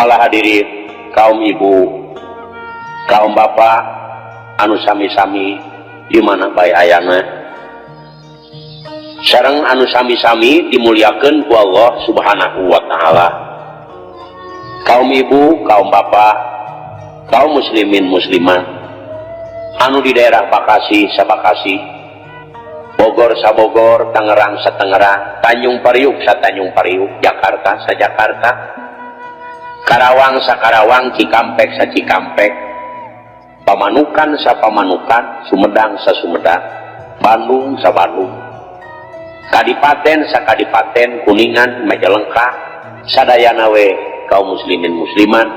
Para hadirin, kaum ibu, kaum bapak anu sami-sami di mana bae ayana, sareng anu sami-sami dimuliakeun ku Allah Subhanahu wa taala. Kaum ibu, kaum bapak, kaum muslimin muslimat anu di daerah Bekasi sabakasi, Bogor sabogor, Tangerang satangerang, Tanjung Priuk satanjung Priuk, Jakarta sajakarta, Karawang sakarawang, Cikampek sa Cikampek, Pamanukan sa Pamanukan, Sumedang sa Sumedang, Bandung sa Bandung, Kadipaten sa Kadipaten, Kuningan, Majalengka, sadayana we kaum muslimin muslimat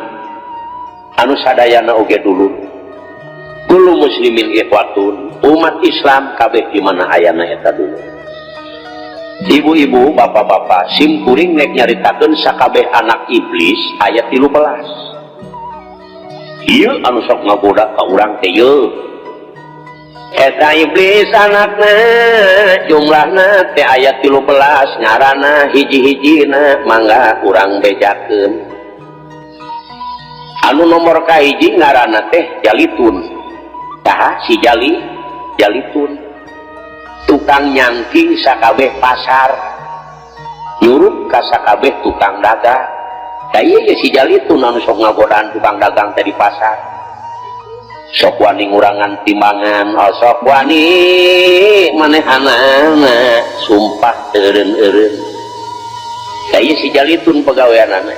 anu sadayana oge dulur, kullu muslimin ikhwatun, umat Islam kabeh di mana ayana eta dulu. Ibu-ibu, bapak-bapak, sim kuring nek nyaritakeun sakabeh anak iblis ayat 13. Ieu anu sok ngagoda ka urang teh ieu. Eta iblis anakna jumlahna teh aya 13, ngaranna hiji-hijina mangga urang bejakeun. Anu nomor kahiji ngaranna teh Jalitun. Saha si Jali? Jalitun. Tukang nyangking sakabeh pasar, nyurup ka sakabeh tukang dagang. Da ieu ye si Jalitun anu sok ngagodaan tukang dagang teh di pasar. Sok wani ngurangan timbangan, oh sok wani manehanana, sumpah eureun-eureun. Da ieu si Jalitun pagaweanana.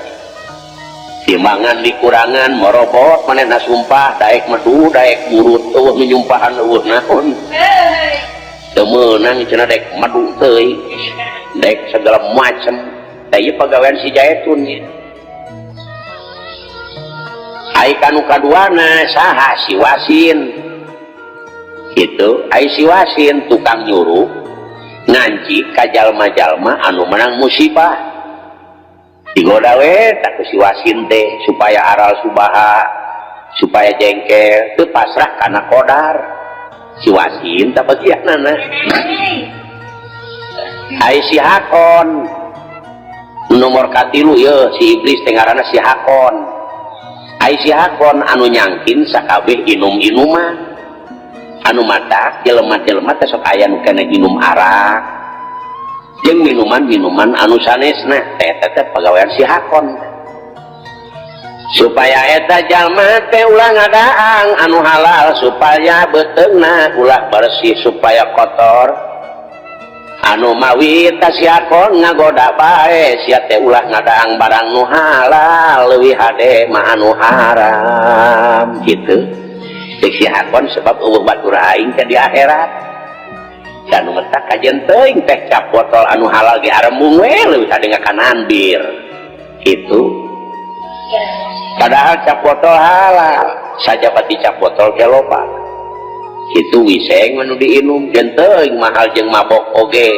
Timbangan dikurangan, morobot manehna sumpah, daek medu, daek burut, eueuh nu nyumpahan eueuh naon. Teu meunang cenah daek madu teuing, daek segala macem. Da ieu pagawean si Jaitun nya. Ai kanu kaduana saha? Si Wasin. Gitu, ai si Wasin tukang nyuruh nganci ka jalma-jalma anu menang musibah. Digoda we tak ku si Wasin teh supaya aral subaha, supaya jengkel, teu pasrah kana kodar. Si Wasin tah bagianana. Ai si Hakon nomor katilu ye si iblis teh ngaranna si Hakon. Ai si Hakon anu nyangkin sakabeh inum-inuman. Anu mata jelema-jelema teh sok aya nu kena minum arak jeung minuman-minuman anu sanesna teh eta teh pagawean si Hakon. Supaya eta jalma teh ulah ngadaang anu halal, supaya beuteungna ulah bersih, supaya kotor. Anu mawi ta si Hakon ngagoda bae sia teh ulah ngadaang barang nu halal, leuwih hade mah anu haram kitu. Cek si Hakon sebab eueuh batur aing teh di akhirat. Dan nu matak kajen teuing teh cap botol anu halal di arembung we leuwih hade ngakanan bir kitu. Padahal cap botol halal, sajabati cap botol ge loba. Kitu wiseng anu diinum jeung teuing mahal jeung mabok oge.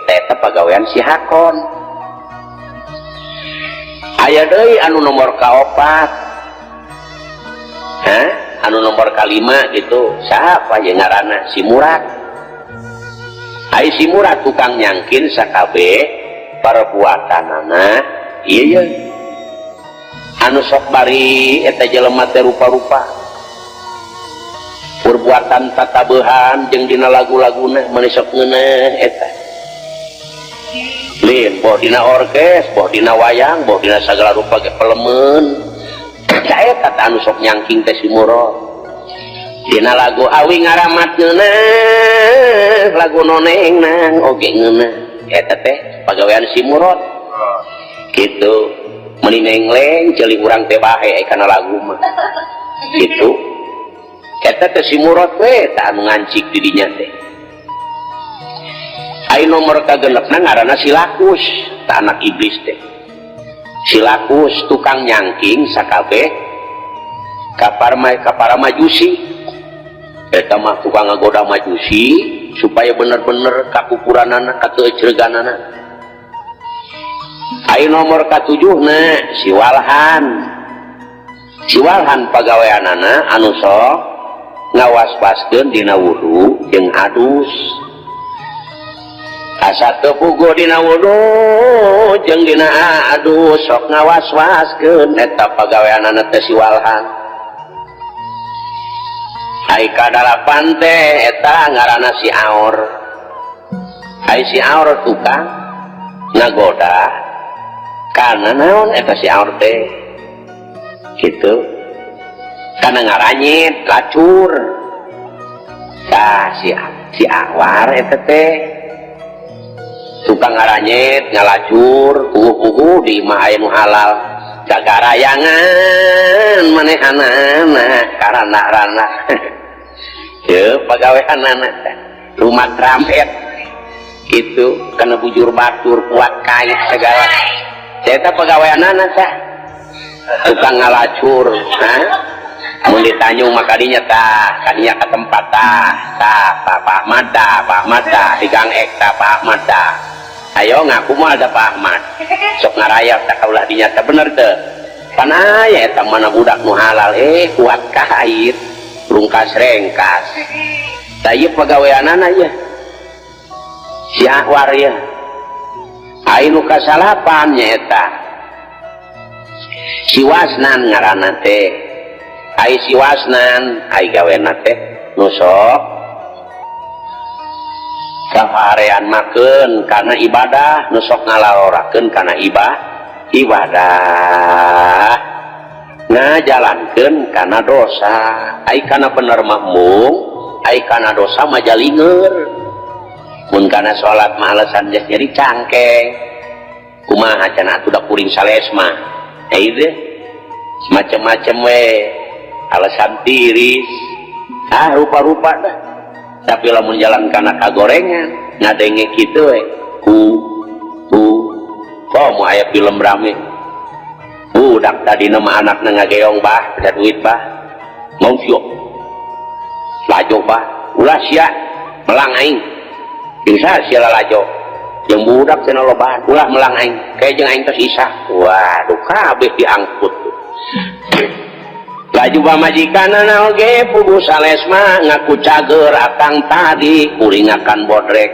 Teh eta pagawean si Hakon. Aya deui anu nomor kaopat. Hah? Anu nomor kalima gitu. Saha ye ngaranna? Si Murad. Ai si Murad tukang nyangkin sakabeh perbuatanana. Ieu ye. Anu sok bari eta jelema teh rupa-rupa. Perbuatan tatabehan jeung dina lagu-laguna mani sok ngeuneh eta. Lin, boh dina orkes, boh dina wayang, boh dina sagala rupa ge pelemeun. Eta teh anu sok nyangking teh si Murad. Dina lagu awi ngaramat ngeuneh, lagu noneng nang oge ngeuneh. Eta teh pagawean si Murad. Kitu. Meuni nengleng ceuli urang teh bahe kana lagu mah. Kitu. Eta teh si Murad we tah anu ngancik di dinya teh. Ai nomor kagenepna ngaranna si Lakus, tah anak iblis teh. Si Lakus tukang nyangking sakabeh ka para majusi. Eta mah tukang ngagoda majusi supaya bener-bener kakufuranana, kateucreganana. Ai nomor katujuhna si Walhan. Si Walhan pagaweanana anu sok ngawas-waskeun dina wudu jeung adus. Asa teu puguh dina wudu jeung dina adu sok ngawas-waskeun eta pagaweanana teh si Walhan. Ai kadalapan teh eta ngaranna si Aor. Ai si Aor tukang ngagoda kana naon eta si Aor teh kitu kana ngaranyit lacur. Tah si Awar eta teh tukang ngaranyit ngalacur puguh-puguh di imah aya nu halal gagarayangan manehanana karana-rana ye pagaweanana rumah ramet gitu kana bujur batur kuat kait segala eta pagaweanana tah tukang ngalacur. Ha mun ditanyung mah kadinya tah kadinya ka tempat tah tah Pak Ahmad tah Pak Ahmad tah di Gang Ek tah Pak Ahmad tah ayo ngaku mah ada Pak Ahmad sok ngarayap tah kaulah dinya tah bener teu pan aya eta mana budak nu halal kuat kait rungkas rengkas tah ieu pagaweanana ieu si Ahwar ieu. Ai nu kasalapan nyaeta si Wasnan ngaranna teh. Ai si Wasnan ai gawena teh nu sok kafarean makeun kana ibadah nu sok ngalalorakeun kana ibadah ngajalankeun kana dosa. Ai kana bener mah mung ai kana dosa mah jalinger mun kana salat mah alasan geus nyeri cangkeng kumaha cenah atuh da kuring sales mah ieu teh macem-macem we alasan tiris ah rupa-rupa dah. Tapi lamun jalan kana kagorengan ngadenge kitu we ku komo aya film rame budak tadi mah anakna ngageong bah ada duit bah mau siok lajo bah ulah sia melang aing bisa sia lalajo jeung budak cenah lobaan ulah melang aing kayak jeung aing tos isa waduh kabeh diangkut laju pamajikanana oge puguh sales mah ngaku cager akang tadi kuringakan bodrek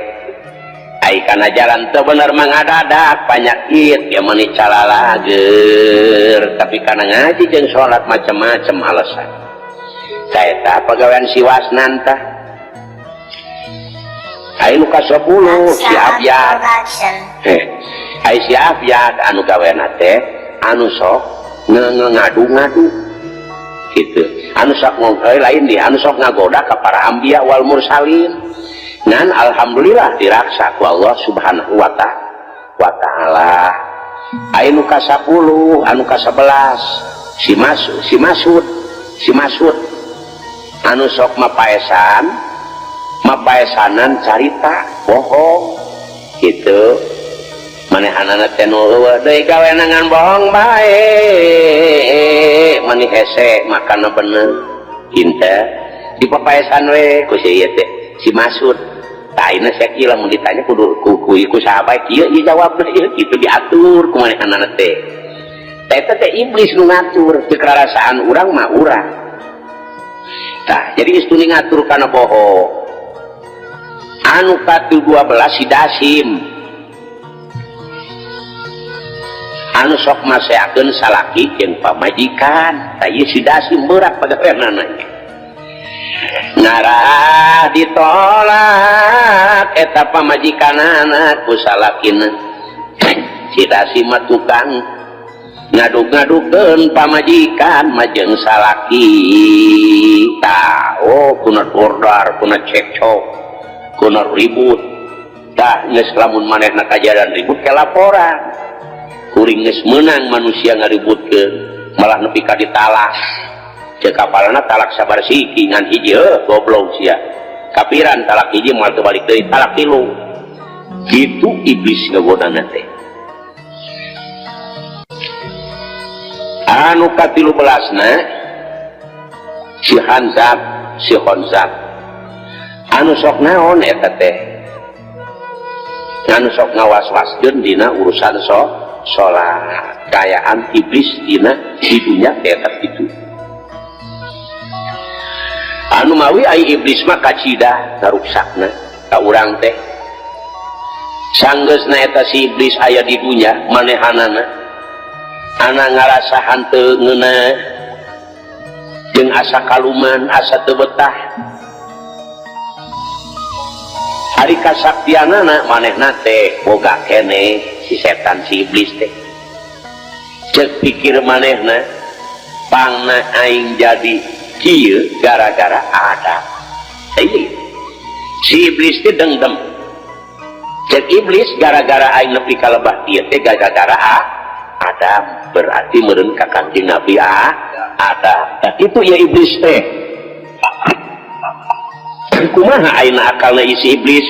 ai kana jalan teu bener mah ngadadak panyakit ya meuni calalager tapi kana ngaji jeung salat macam-macam alasan saeta pagawean si Wasnan tah. Ai nu ka-10 si Abyad ai si Abyad anu gawena teh anu sok ngadu-ngadu gitu anu sok ngongkoy lain di anu sok ngagoda ka para anbiya wal mursalin ngan alhamdulillah diraksa ku Allah Subhanahu wa ta'ala. Ai nu ka-10 anu ka-11 si Masud anu sok mapaesanan carita bohong gitu manehanana teh nu eueuh deui gawenangan bohong bae mani hese makana bener pinter di papaesan we ku si ieu teh si Masud tah ayeuna sia lamun ditanya kudu ku saha bae kieu ieu jawabna ieu kitu diatur ku manehanana teh eta teh iblis nu ngatur teu karasaan urang mah urang tah jadi geus tuni ngatur kana bohong. Anu ka-12 si Dasim anu sok maseakeun salaki jeung pamajikan tah ieu si Dasim berat pagaweanana ngarah ditolak eta pamajikanana ku salakina si Dasim mah tukang ngaduk-ngadukeun pamajikan mah jeung salaki tah oh kuna dordar kuna cekcok kuna ribut tah geus lamun manehna kajaran ribut ke laporan kuring geus meunang manusia ngaributkeun malah nepi ka ditalak ceuk kapalna talak sabar siki ngan hiji heuh goblok sia kapiran talak hiji moal teu balik deui talak tilu kitu iblis ngagodana teh. Anu ka-13na si Hanzab si Khonzab anu sok naon eta teh anu sok ngawas-waskeun dina urusan salat kayaan iblis dina di dunya eta kitu anu mawi ai iblis mah kacida ngaruksakna ka urang teh Sanggeusna eta si iblis aya di dunya manehanana ana ngarasa hanteu ngeunah jeung asa kaluman asa teu betah. Ari kasaktianana manehna teh boga keneh si setan si iblis teh. Ceuk pikir manehna pangna aing jadi kieu gara-gara ada. Si iblis teh dengdem. Cek iblis gara-gara aing nepi ka lebah ieu teh gara-gara Adam, berarti meureun ka Kangjeng Nabi Adam. Tah kitu ya iblis teh. Kumaha ayeuna akalna isi iblis?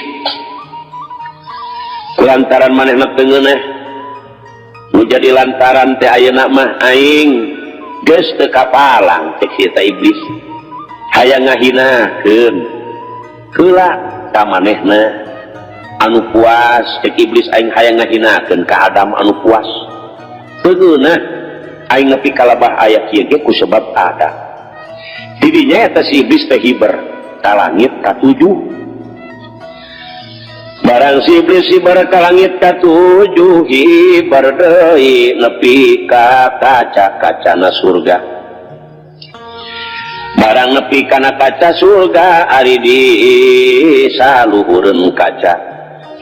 Kulantaran manehna teu ngeunah. Nu jadi lantaran teh ayeuna mah aing geus teu kapalang cek si eta iblis. Hayang ngahinakeun heula ka manehna anu puas cek iblis aing hayang ngahinakeun ka Adam anu puas. Teu ngeunah aing nepi ka lebah aya kieu ge ku sebab Adam. Didinya eta si iblis teh hiber ka langit katujuh. Barang si iblis hiber ka langit katujuh hiber deui nepi ka kaca-kacana surga. Barang nepi kana kaca surga ari di saluhureun kaca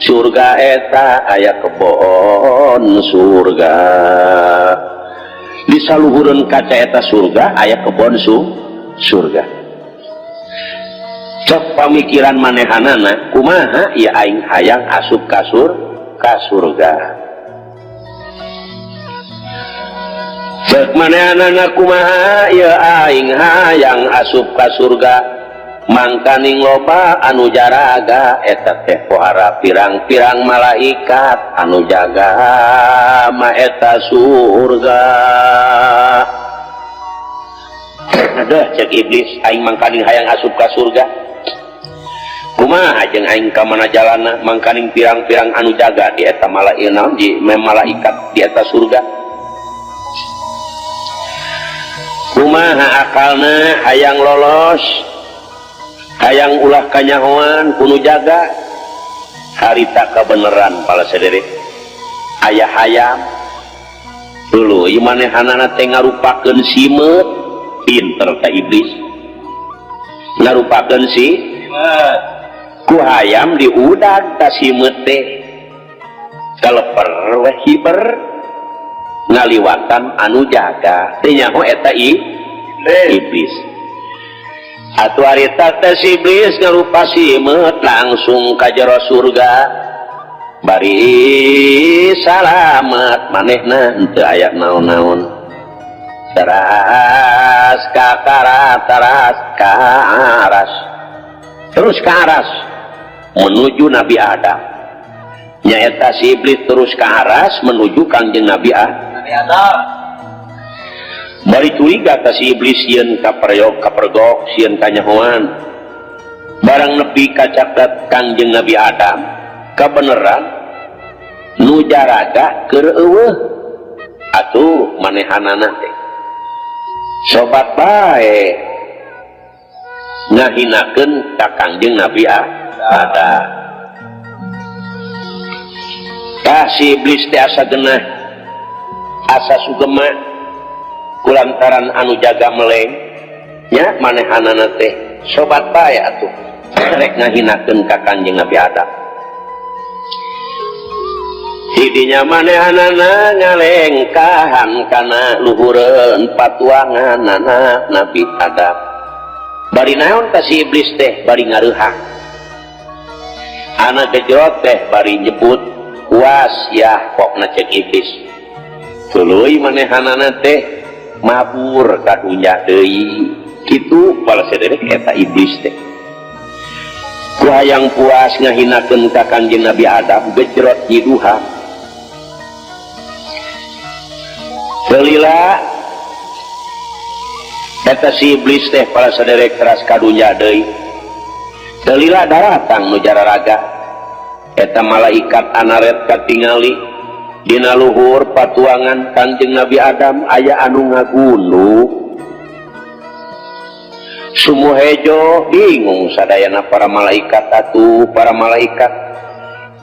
surga eta aya kebon surga. Di saluhureun kaca eta surga aya kebon surga. Cek pamikiran manehanana kumaha ieu aing hayang asup ka surga. Cek manehanana kumaha ieu aing hayang asup ka surga. Mangkaning loba anu jaraga eta teh pohara pirang-pirang malaikat anu jaga ma eta surga. Aduh cek iblis aing mangkaning hayang asup ka surga. Kumaha jeung aing ka mana jalana mangkaning pirang-pirang anu jaga di eta malaikat di malaikat di eta surga. Kumaha akalna hayang lolos hayang ulah kanyahoan kuno jaga harita kebenaran pala sederek aya hayam dulu ieu manehanana teh ngarupakeun simeut pinter ka iblis ngarupakeun si ku hayam diudag ka simeut teh kaleper we hiber ngaliwatan anu jaga teh nyaho eta iblis. Atuh harita teh si iblis ngarupa simeut langsung ka jero surga bari salamet manehna henteu aya naon-naon teras ka taras ka aras terus ka aras menuju Nabi Adam. Nyaeta si iblis terus ka aras menuju Kangjeng Nabi Adam. Bari curiga ka si iblis sieun ka pereyok ka pergok sieun kanyahoan. Barang nepi ka caket Kangjeng Nabi Adam kabeneran nu jaraga keur eueuh atuh manehanana teh sobat bae ngahinakeun ka Kangjeng Nabi Adam. Tah si iblis teh asa genah asa sugema kulantaran anu jaga meleng nya manehanana teh sobat bae atuh rek ngahinakeun ka Kangjeng Nabi Adam. Hidinya manehanana ngalengkahan kana luhureun patuanganana Nabi Adam. Bari naon ka si iblis teh bari ngareuhang anak gejrot teh bari nyebut was yah pokna cek iblis tuluy manehanana teh mabur ka dunya deui kitu bala sederek eta iblis teh ku hayang puas ngahinakeun ka Kangjeng Nabi Adam gejrot nyiduha Lila eta si iblis teh para saderek teras ka dunya deui. Lila daratang nu jararaga eta malaikat anaret katingali dina luhur patuangan Kangjeng Nabi Adam aya anu ngagunduk. Sumuh hejo bingung sadayana para malaikat atuh para malaikat.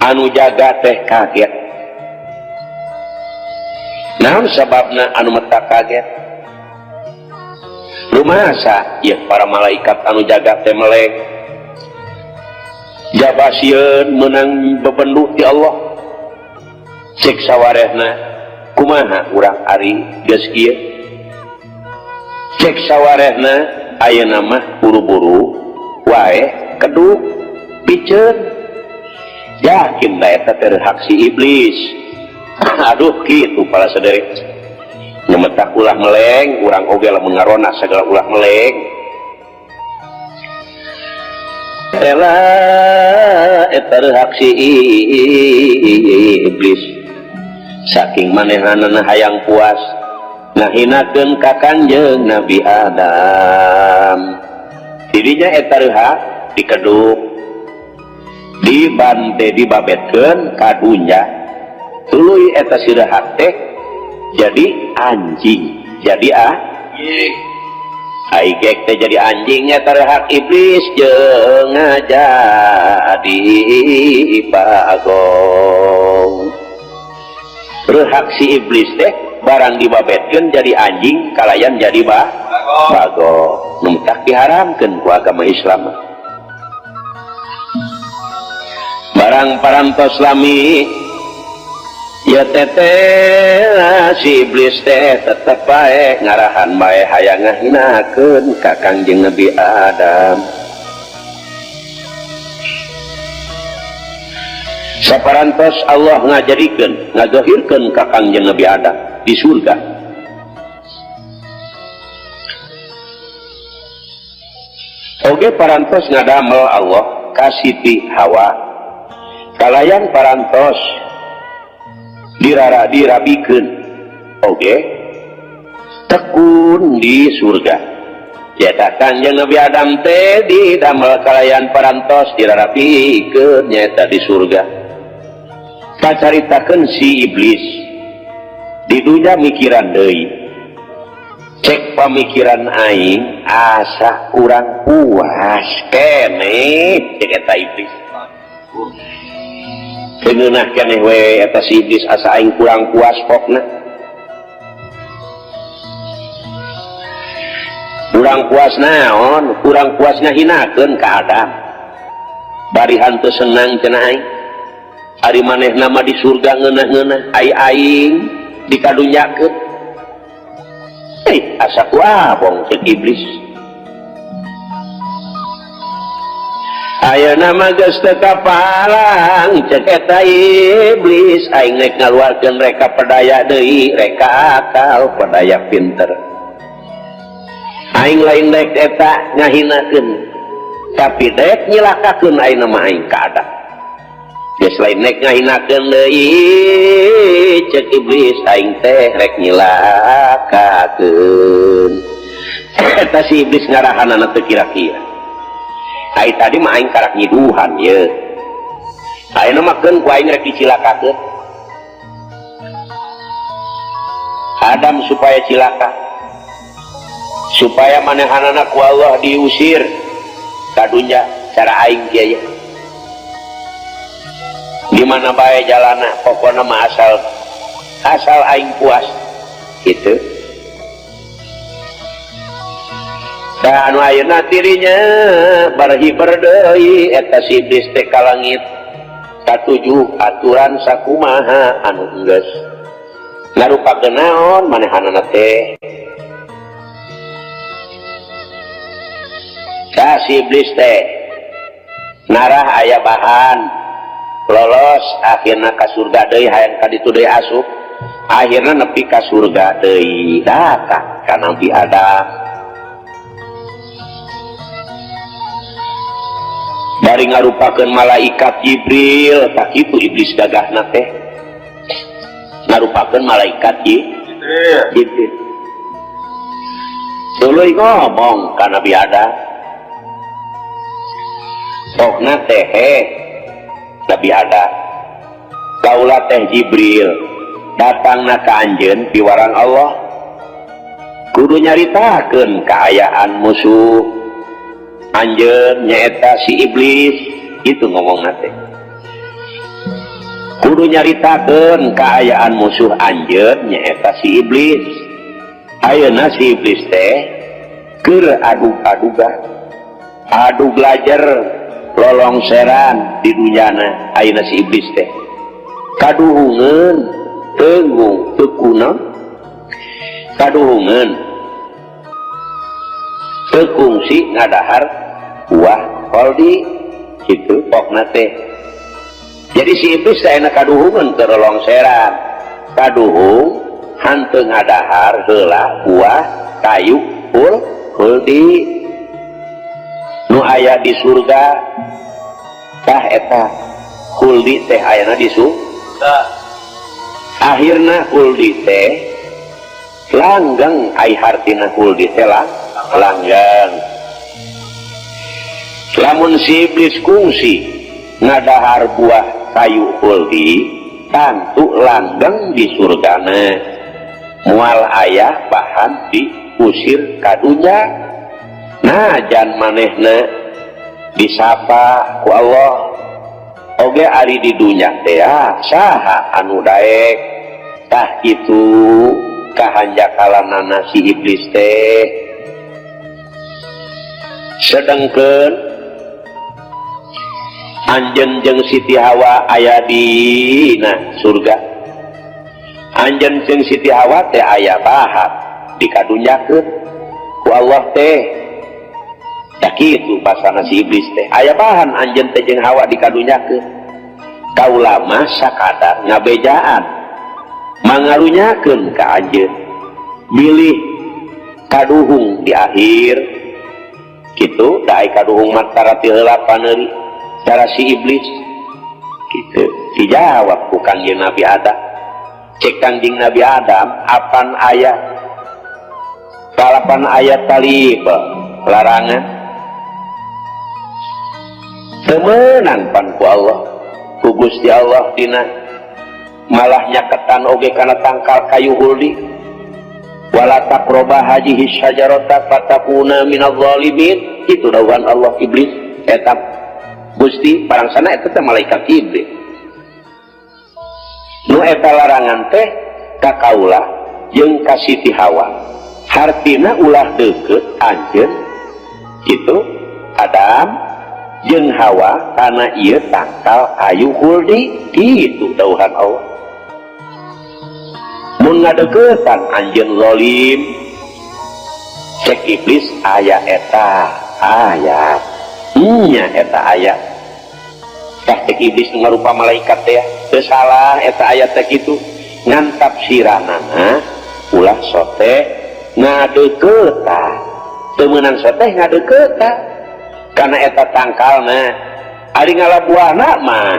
Anu jaga teh kaget. Naon sababna anu meta kaget? Rumasa ieu para malaikat anu jaga teh meleng. Jaba sieun meunang bebendu ti Allah. Cek sawarehna kumaha urang ari geus kieu? Cek sawarehna ayeuna mah buru-buru wae keduk piceun. Yakin da eta teh hak si iblis. Aduh kitu para saderek. Nu matak ulah meleng, urang oge lamun ngarona sagala ulah meleng. Ela eta hak si iblis. Saking manehanana hayang puas ngahinakeun ka Kangjeng Nabi Adam. Dirinya eta reuhak dikeduk, dibante dibabetkeun ka dunya. Tuluy eta si reuhak teh jadi anjing, jadi ai gek teh jadi anjing eta reuhak iblis jeung ngajadi bagong. Reuhak si iblis teh barang dibabetkeun jadi anjing kalayan jadi bagong. Nu matak diharamkeun ku agama Islam. Barang parantos lami ya teteh si iblis teh tetep bae ngarahan bae hayang ngahinakeun ka Kangjeng Nabi Adam. Saparantos Allah ngajadikeun ngazahirkeun ka Kangjeng Nabi Adam di surga. Oge parantos ngadamel Allah ka Siti Hawa. Kalayan parantos dirara dirabikeun oge tekun di surga. Nyaeta Kangjeng Nabi Adam teh didamel kalayan parantos dirarabikeun nyaeta di surga. Kacaritakeun si iblis di dunya mikiran deui. Cek pamikiran aing asa kurang puas keneh cek eta iblis. Ngeunah keneh we eta si iblis asa aing kurang puas pokna. Kurang puas naon? Kurang puas ngahinakeun ka Adam. Bari hanteu senang cenah aing. Ari manehna mah di surga ngeunah-ngeunah, ai aing dikadunyakeun. Asa ku abong cek iblis. Ayeuna mah geus teu kapalang cek eta iblis, aing rek ngaluarkeun reka pedaya deui, reka akal, pedaya pinter. Aing lain rek eta ngahinakeun, tapi rek nyilakakeun ayeuna mah aing ka Adam. Geus lain rek ngahinakeun deui cek iblis, aing teh rek nyilakakeun. Eta si iblis ngarahanana teu kira-kira. Ai tadi mah aing karak nyiduhan ye. Ayeuna mah keun ku aing rek dicilakakeun. Adam supaya cilaka. Supaya manehanana ku Allah diusir ka dunya cara aing kieu ye. Di mana bae jalana pokona mah asal aing puas gitu. Da anu ayeuna dirinya barhiber deui eta si iblis teh ka langit katujuh aturan sakumaha anu geus ngarupakeun naon manehanana teh. Ka si iblis teh narah aya bahan lolos akhirna ka surga deui hayang ka ditu deui asup akhirna nepi ka surga deui datang ka Nabi Adam. Bari ngarupakeun malaikat Jibril, tak kitu iblis gagahna teh. Ngarupakeun malaikat Jibril. Tuluy ngomong ka Nabi Adam. Pokna teh Nabi Adam. Kaula teh Jibril datangna ka anjeun piwarang Allah. Kudu nyaritakeun kaayaan musuh anjeun nyaeta si iblis, itu ngomongna teh. Kudu nyaritakeun kaayaan musuh anjeun nyaeta si iblis. Ayeuna si iblis teh keur adug-aduga, adug lajer lolongseran di dunyana. Ayeuna si iblis teh kaduhungeun teunggung teu kuna, kaduhungeun teu kungsi ngadahar buah kholdi kitu pokna teh. Jadi si iblis teh ayeuna kaduhungeun keur lolongseran, kaduhung hanteu ngadahar heula buah kayu khuldi nu aya di surga. Tah eta khuldi teh ayana di surga. Akhirna khuldi teh langgeng, ai hartina khuldi teh langgeng. Lamun si iblis kungsi ngadahar buah kayu khuldi, tantu langgeng di surgana, moal aya bahan diusir ka dunya. Najan manehna disapa ku Allah oge ari di dunya teh saha anu daek. Tah kitu kahanjakalanana si iblis teh. Sedengkeun anjeun jeung Siti Hawa aya dina surga, anjeun jeung Siti Hawa teh aya bahan dikadunyakeun ku Allah teh. Tah kitu basana si iblis teh, aya bahan anjeun teh jeung Hawa dikadunyakeun. Kaula mah sakadar ngabejaan mangarunyakeun ka anjeun bilih kaduhung di akhir kitu, da ai kaduhung mah tara ti heula paneuri cara si iblis kitu. Dijawab ku Kangjeng Nabi Adam. Cek Kangjeng Nabi Adam, apan aya kalapan ayat talib larangan temenang pan ku Allah, ku Gusti Allah dina malah nyaketan oge kana tangkal kayu huldi. Wala taqroba hajihi syajarata fatakuna minadh dhalimin. Itu dawuhan Allah iblis eta Gusti barangsana eta teh malaikat iblis. Nu eta larangan teh ka kaula jeung ka Siti Hawa, hartina ulah deukeut anjeun kitu Adam jeung Hawa kana ieu tangkal kayu khuldi. Kitu dawuhan Allah. Mun ngadeuketan anjeun zalim, cek iblis aya eta aya nya eta aya. Tah cek iblis nu ngarupa malaikat teh teu salah eta ayat teh kitu, ngan tafsiranana ulah sote ngadeuketan, teu meunang sote ngadeuketan kana eta tangkalna. Ari ngala buahna mah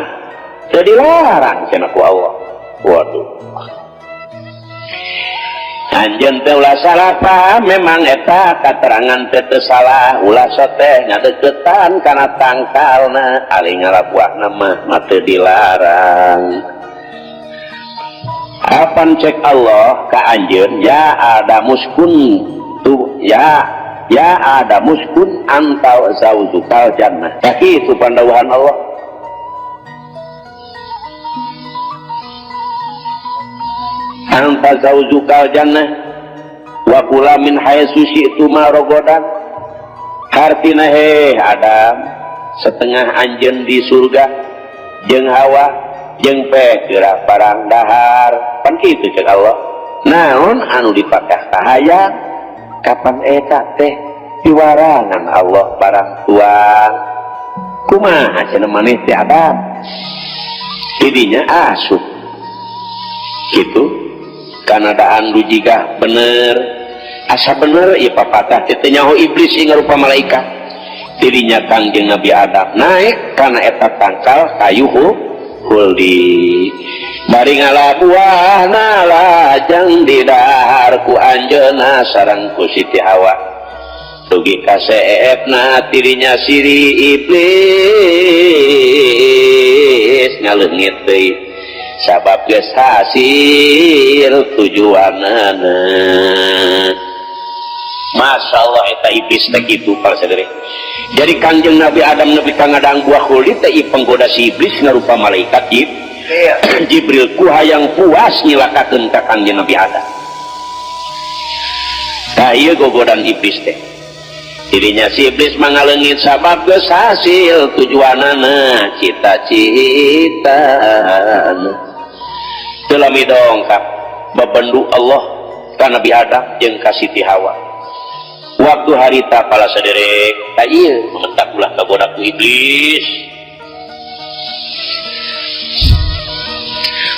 teu dilarang cenah ku Allah. Waduh, anjeun teh ulah salah paham, memang eta katerangan teh teu salah, ulah sote ngadeuketan kana tangkalna, ari ngala buahna mah teu dilarang. Apan cek Allah ka anjeun, ya Adamuskun tu ya ya Adamuskun anta zaujukal jannah. Tah kitu pandawuhan Allah. Anta zaujukal jannah wa kula min haitsu syi'tuma ragadan. Hartina heh Adam, setengah anjeun di surga jeung Hawa jeung pe geura barang dahar. Pan kitu cek Allah. Naon anu dipakah kahayang kapan eta teh piwarangan Allah barang tuang. Kumaha cenah maneh teh Adam? Didinya asup kitu kana daan du jiga bener, asa bener ieu papatah teh teu nyaho iblis ieu ngarupa malaikat. Didinya Kangjeng Nabi Adam naik kana eta tangkal kayu khuldi, bari ngala buahna lajeng didahar ku anjeunna sareng ku Siti Hawa. Dugi kaseepna tidinya siri iblis ngaleungit deui sabab geus hasil tujuanana. Masya Allah eta iblis teh kitu para sadere. Jadi Kangjeng Nabi Adam nepi ka ngadang buah khuldi teh ieu penggoda si iblis ngarupa malaikat Jibril ku hayang puas nyilakakeun ka Kangjeng Nabi Adam. Tah ieu gogodan iblis teh. Dirinya si iblis mangaleungit sabab geus hasil tujuanana cita-citana. Teu lami dongkap bebendu Allah ka Nabi Adam jeung ka Siti Hawa. Waktu harita pala saderek, tah ieu mentak ulah kagoda ku iblis.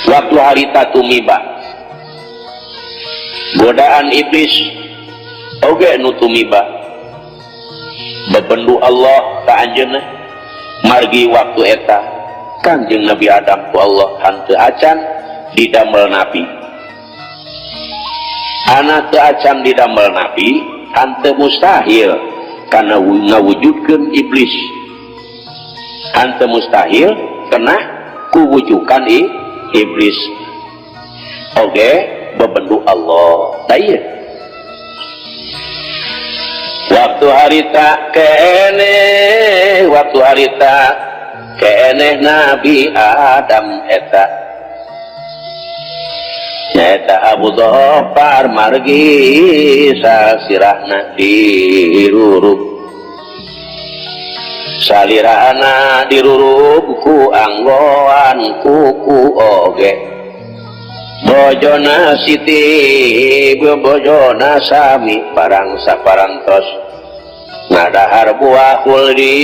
Waktu harita tumiba godaan iblis oge nu tumiba bebendu Allah ka anjeunna margi waktu eta Kangjeng Nabi Adam ku Allah henteu acan didamel nabi. Anak teu acan didamel nabi henteu mustahil kana ngawujudkeun iblis. Henteu mustahil kena kuwujukan iblis. Oge bebendu Allah. Tah ieu waktu harita keneh, waktu harita keneh Nabi Adam eta nyaeta Abu Dhofar margi sasirahna dirurub salirana dirurub ku anggoan kuku oge bojona Siti bojona sami parang saparantos ngadahar buah kuldi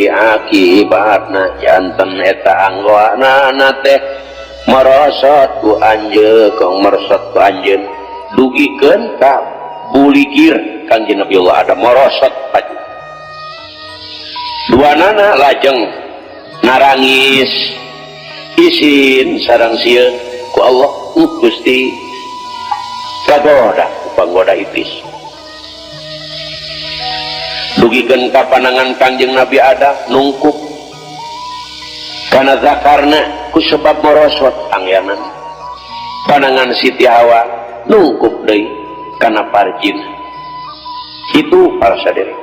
akibatna janten eta anggoanana teh merosot ku anjeun kong merosot ku anjeun dugikeun ka buligir Kangjeng Nabi Allah ada merosot paju duanana lajeng narangis isin sarang sieun ku Allah Gusti kagoda ku panggoda iblis dugikeun ka panangan Kangjeng Nabi Adam nungkup kana zakarna ku sebab merosot angyanan panangan Siti Hawa nungkup deui kana parjina. Itu para sadere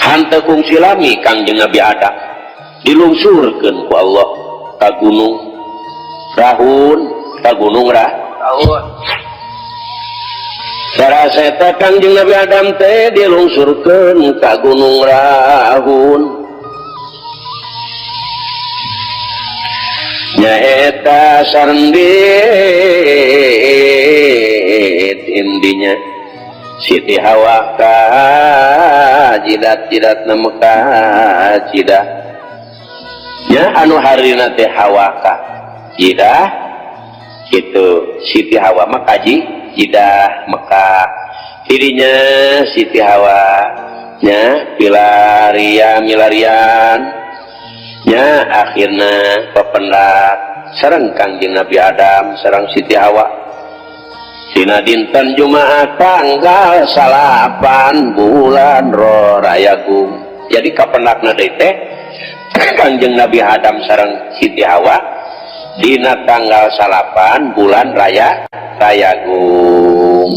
hanteu kungsi lami Kangjeng Nabi Adam dilungsurkeun ku Allah ka gunung Rahun, ka gunung Rahun. Sarasa eta Kangjeng Nabi Adam teh dilungsurkeun ka gunung Rahun. Nyaeta sarendit indinya Siti Hawa ka jidat-jidat na Mekah jidah nya anu harina teh Hawa ka jidah kitu Siti Hawa mah kaji jidah Mekah dirinya Siti Hawa nya pilaria milarian nya akhirna pependak sareng Kangjeng Nabi Adam sareng Siti Hawa dina dinten Jumaah tanggal 9 bulan Rayagung. Jadi kapendakna deui teh Kangjeng Nabi Adam sareng Siti Hawa dina tanggal 9 bulan Rayagung.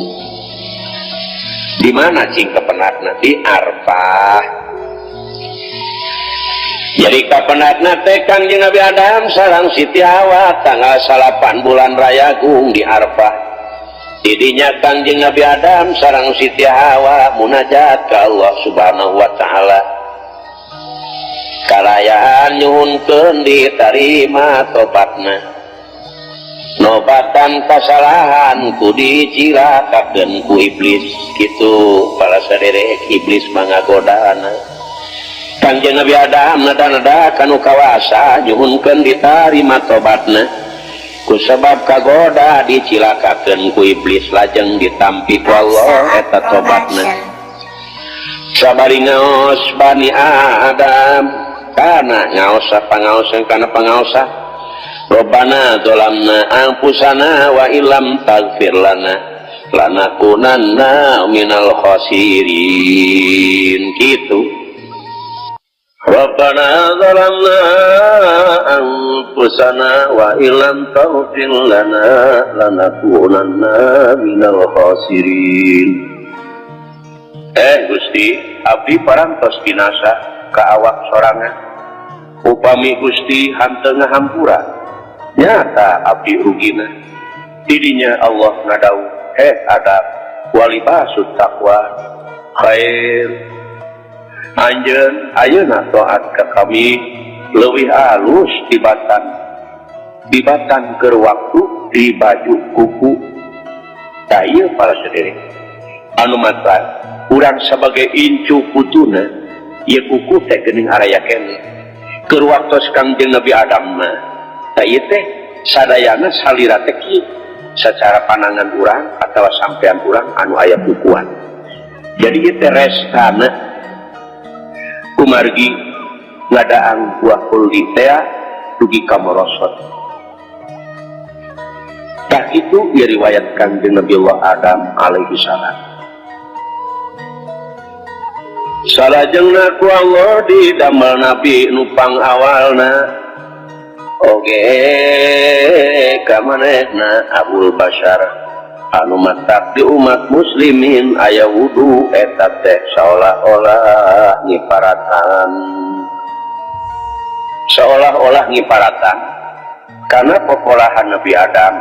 Di mana cing kapendakna? Di Arfah. Jadi kapendakna teh Kangjeng Nabi Adam sareng Siti Hawa tanggal 9 bulan Rayagung di Arfah. Didinya Kangjeng Nabi Adam sareng Siti Hawa munajat ka Allah Subhanahu wa taala. Kalayaan nyuhunkeun ditarima tobatna. Nobatan kasalahan ku dicilakakeun ku iblis. Kitu para saderek iblis mangagodana. Kangjeng Nabi Adam nada-nada kanu kawasa nyuhunkeun ditarima tobatna. Ku sebab kagoda dicilakakeun ku iblis lajeng ditampi ku Allah eta tobatna. Sabari ngaos Bani Adam kana ngaosa pangaosan kana pangaosa Rabbana zalamna anfusana wa illam taghfir lana lanakunanna minal khasirin. Kitu Rabbana zalamna anfusana wa illam taghfir lana lanakunanna minal khasirin. Gusti abdi parantos binasa ka awak sorangan. Upami Gusti hanteu ngahampura nyata abdi rugina. Didinya Allah ngadau heh Adam walibasut taqwa khair. Anjeun ayeuna taat ka kami leuwih alus dibatan keur waktu di baju kuku. Tah ieu para sederek anu matra urang sebagai incu putuna ieu kuku teh geuning araya keneh keur waktos Kangjeng Nabi Adam mah. Tah ieu teh sadayana salira teh kieu secara panangan urang atawa sampean urang anu aya kukuan. Jadi ieu teh restana kumargi ngadaang buah kuldi teh dugi ka morosot. Tah itu ieu riwayat Kangjeng Nabi Allah Adam alaihi salam. Salajengna ku Allah didamel nabi nu pangawalna oge ka manehna Abul Bashar anu matak di umat muslimin aya wudu eta teh seolah-olah ngiparatan, seolah-olah ngiparatan karena pokolahan Nabi Adam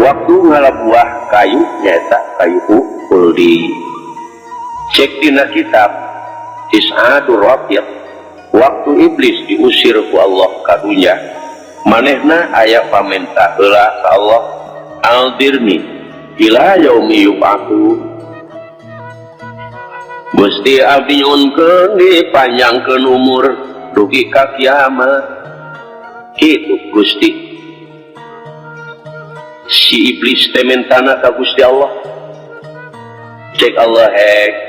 waktu ngala buah kayu nyaeta kayu khuldi. Cek dina kitab Tis'adur Rafiq, waktu iblis diusir ku Allah ka dunya, manehna aya pamenta heula ka Allah, aldirni ila yaumi yub'atsun. Gusti abdi nyuhunkeun dipanjangkeun umur dugi ka kiamat. Kitu Gusti. Si iblis teh mentana ka Gusti Allah. Cek Allah hek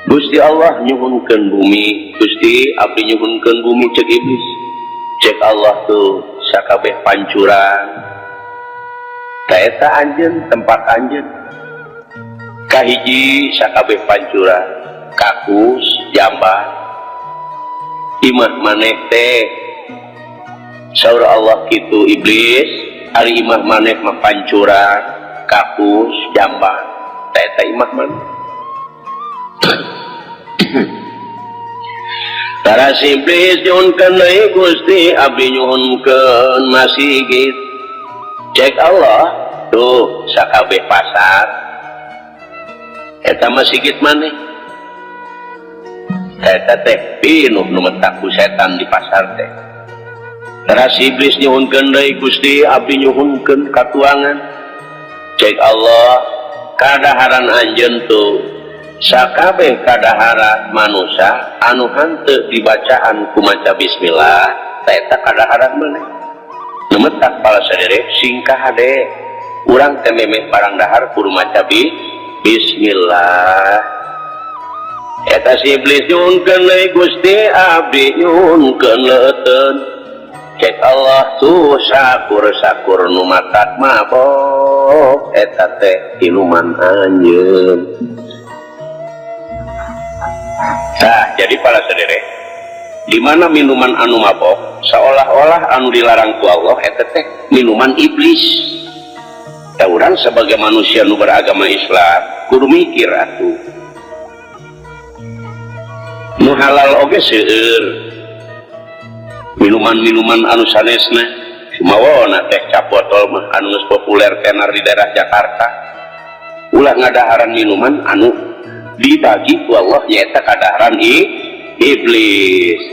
Gusti Allah nyuhunkeun bumi, Gusti abdi nyuhunkeun bumi cek iblis. Cek Allah tuh sakabeh pancuran. Ta eta anjeun tempat anjeun. Kahiji sakabeh pancuran, kakus, jambah. Imah maneh teh saur Allah kitu iblis, ari imah maneh mah pancuran, kakus, jambah. Ta eta imah maneh. Tara si iblis nyuhunkeun deui Gusti abdi nyuhunkeun masigit. Cek Allah tuh sakabeh pasar eta masigit maneh. Eta teh pinuh nu mentak ku setan di pasar teh. Tara si iblis nyuhunkeun deui Gusti abdi nyuhunkeun katuangan. Cek Allah kadaharan anjeun tuh sakabeh kadaharan manusia anu hanteu dibacaan ku maca bismillah ta eta kadaharan maneh. Nu mentak pala saderek singkah hade urang teh memeh barang dahar kudu maca bismillah. Eta si iblis nyuhunkeun deui Gusti abdi nyuhunkeun leuteun. Cek Allah tuh sakur-sakur nu matak mabok eta teh iluman anjeun. Nah, jadi para sederek, di mana minuman anu mabok seolah-olah anu dilarang ku Allah eta teh minuman iblis. Da urang sebagai manusia nu beragama Islam kudu mikir atuh. Nu halal oge seueur. Minuman-minuman anu sanesna sumawona teh cap botol mah anu geus populer tenar di daerah Jakarta. Ulah ngadaharan minuman anu dibagi ku Allah nyaeta kadaharan iblis.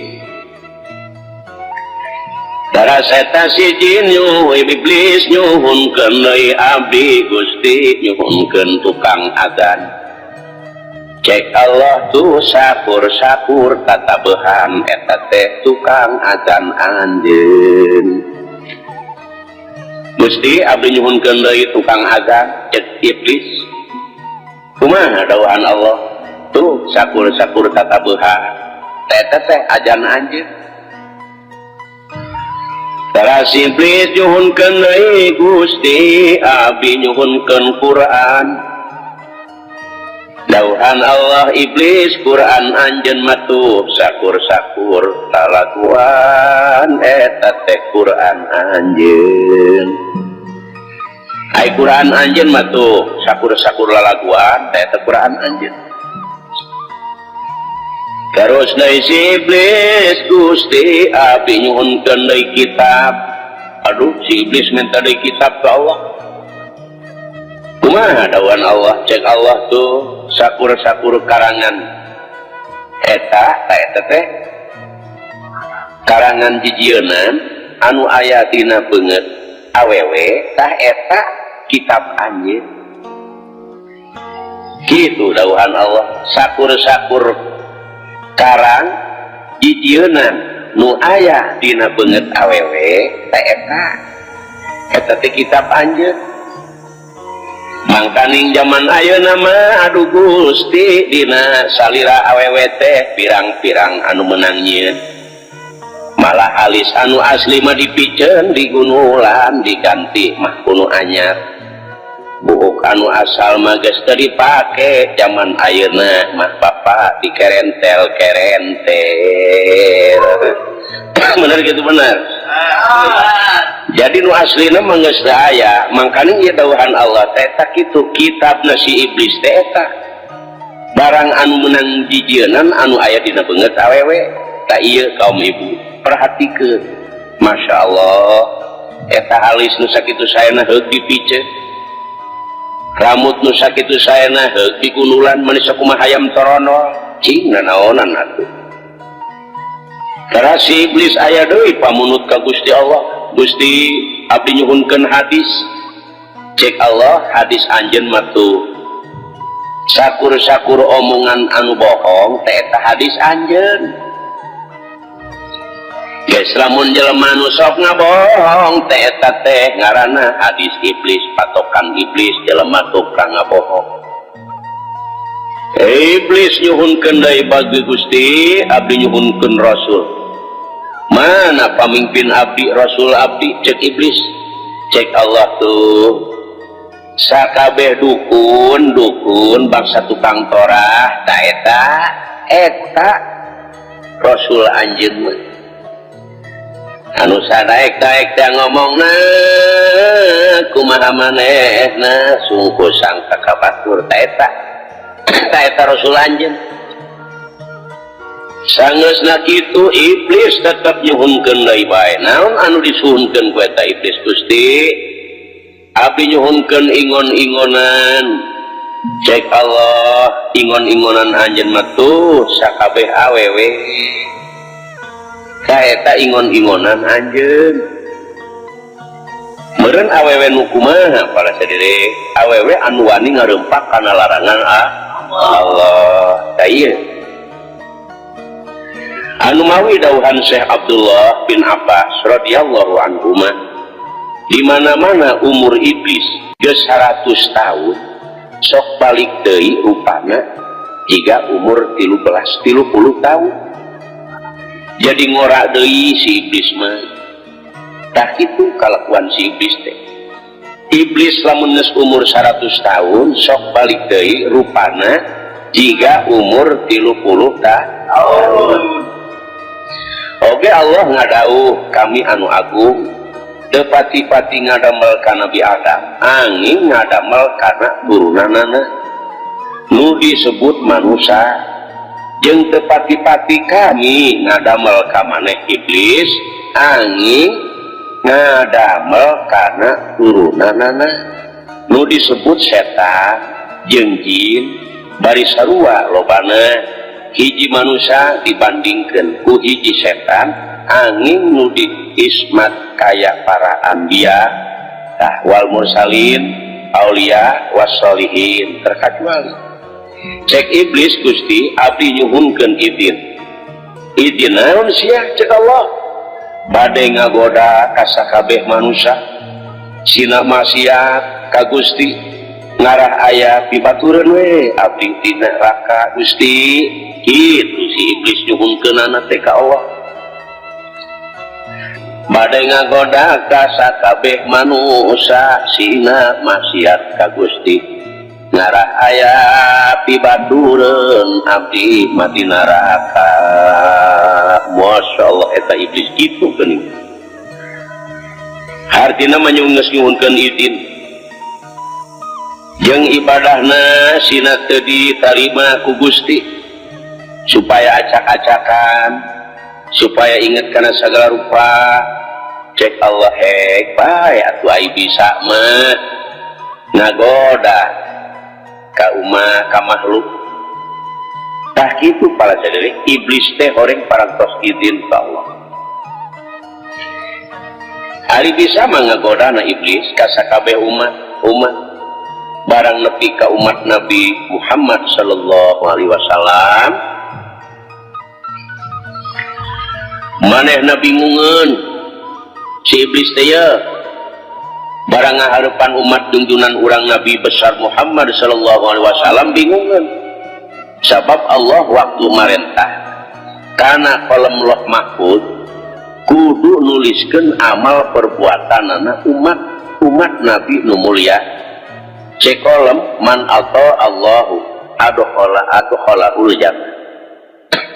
Dara seta si jin iblis nyuhunkeun deui abdi Gusti nyuhunkeun tukang adzan. Cek Allah tuh sakur-sakur tatabehan eta teh tukang adzan anjeun. Gusti abdi nyuhunkeun deui tukang adzan cek iblis. Kumaha dawuhan Allah tuh sakur-sakur tatabehan eta teh ajan anjeun. Tara si iblis nyuhunkeun deui Gusti abdi nyuhunkeun Quran. Dawuhan Allah iblis Quran anjeun mah tuh sakur-sakur lalaguan eta teh Quran anjeun. Ai Quran anjeun mah tuh sakur-sakur lalaguan eta Quran anjeun. Terus deui si iblis, "Gusti, abdi nyuhunkeun deui kitab." Aduh, si iblis minta deui kitab ke Allah. Kumaha dawuhan Allah? Cek Allah tuh, sakur-sakur karangan eta ta eta teh karangan jijieunan anu aya dina beungeut awewe, tah eta kitab anjeun. Kitu dawuhan Allah. Sakur-sakur karang jijieunan nu aya dina beungeut awewe, tah eta eta teh kitab anjeun. Mangkaning zaman ayeuna mah, aduh Gusti, dina salira awewe teh pirang-pirang anu menang nyieun. Malah alis anu asli mah dipiceun, digunulan, diganti mah ku nu anyar. Buuk anu asal mah geus teu dipake. Zaman ayeuna mah, Bapak, dikerentel kerentel. Bener gitu, bener. Jadi nu aslina mah geus teu aya. Mangkaning ieu dawuhan Allah teh eta kitu, kitabna si iblis teh eta barang anu menang jijieunan anu aya dina beungeut awewe. Tak ieu, kaum ibu, perhatikeun. Masya Allah, eta alis nu sakitu saena heug dipiceun, rambut nu sakitu saena heug digunulan, manis kumaha hayam toronol. Cing nanaonan atuh. Karena si iblis aya deui pamunut ka Gusti Allah, "Gusti, abdi nyuhunkeun hadis." Cek Allah, hadis anjeun mah tuh sakur-sakur omongan anu bohong teh eta hadis anjeun. Geus, lamun jelema nu sok ngabohong teh eta teh ngaranna hadis iblis, patokan iblis jelema tukang ngabohong. Iblis nyuhunkeun deui bagi Gusti, abdi nyuhunkeun Rasul. "Mana pamimpin abdi, Rasul abdi?" cek iblis. Cek Allah tuh, sakabeh dukun dukun bangsa tukang torah ta eta eta Rasul anjeun mah. Anu sadaek-daek teh ngomongna kumaha manehna sungguh sangka ka batur, ta eta ta eta Rasul anjeun. Sangeusna kitu, iblis tetep nyuhunkeun deui bae. Naon anu disuhunkeun ku eta iblis? "Gusti, abdi nyuhunkeun ingon-ingonan." Cek Allah, ingon-ingonan anjeun mah tuh sakabeh awewe. Ka eta ingon-ingonan anjeun. Meureun awewe nu kumaha, para sadere? Awewe anu wani ngarempak kana larangan Allah. Tah ieu anu mawi dauhan Syekh Abdullah bin Abbas radhiyallahu anhuma, di mana-mana umur iblis geus 100 tahun sok balik deui rupana jika umur 13 30 tahun, jadi ngora deui si iblis mah. Tah kitu kalakuan si iblis teh. Iblis lamun geus umur 100 tahun sok balik deui rupana jika umur 30 tahun. Oke, Allah ngadauh, kami anu agung teu pati-pati ngadamel ka Nabi Adam, angin ngadamel kana turunanana nu disebut manusia, jeung teu pati-pati kami ngadamel ka maneh iblis, angin ngadamel kana turunanana nu disebut setan jeung jin. Bari sarua lobana hiji manusia dibandingkan ku hiji setan, angin nu ismat kaya para anbiya tah wal mursalin, aulia, wassolihin terkecuali. Cek iblis, "Gusti, abdi nyuhunkeun idin." "Idin naon sia?" cek Allah. Bade ngagoda ka sakabeh manusia sina maksiat ka Gusti, ngarah aya pibatureun we abdi di neraka, Gusti. Kitu si iblis nyuhunkeunana teh ka Allah, bade ngagoda ka sakabeh manusia sina maksiat ka Gusti, ngarah aya pibatureun abdi mati neraka. Masya Allah, eta iblis kitu geuning. Hartina mah geus nyuhunkeun idin jeung ibadahna sina teu ditarima ku Gusti. Supaya acak-acakan, supaya inget kana segala rupa. Cek Allah hek bae atuh ai bisa mah ngagoda ka umat ka makhluk. Tah kitu para sadaya, iblis teh horeng parantos izin ka Allah. Ari bisa mah ngagodana iblis ka sakabeh umat umat, barang nepi ka umat Nabi Muhammad sallallahu alaihi wasallam manehna bingungeun si iblis teh ye. Barang ngahareupan umat junjunan urang Nabi besar Muhammad sallallahu alaihi wasallam bingungeun, sabab Allah waktu marentah kana kolom Loh Mahfud kudu nuliskeun amal perbuatanana umat umat Nabi nu mulia. Cek kolom man atau Allahu adkhala adkhalahul jannah,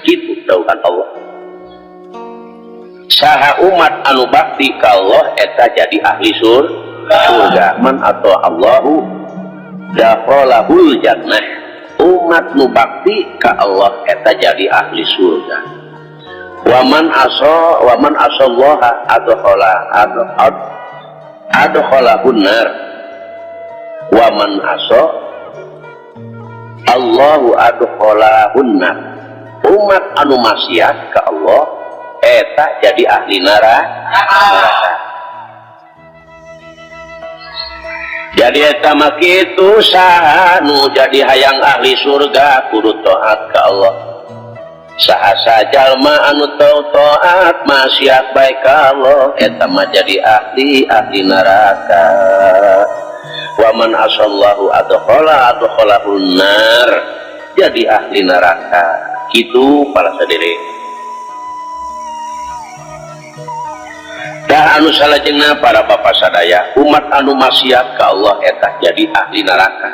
kitu dawuhan Allah. Saha umat anu bakti ka Allah eta jadi ahli surga. Man atau Allahu dakhalahul jannah, umat nu bakti ka Allah eta jadi ahli surga. Waman aso waman asallaha adkhala adkhalahun nar. Waman aso Allahu adkhalahun nar, umat anu maksiat ka Allah eta jadi ahli neraka. Jadi eta mah kitu, saha nu jadi hayang ahli surga kudu taat ka Allah. Saha sajalma anu teu taat maksiat bae ka Allah eta mah jadi ahli ahli neraka. Waman asallahu adkhala adkhalahun nar, jadi ahli neraka. Kitu para sadere. Dah anu salajengna para bapa sadaya, umat anu maksiat ka Allah eta jadi ahli neraka.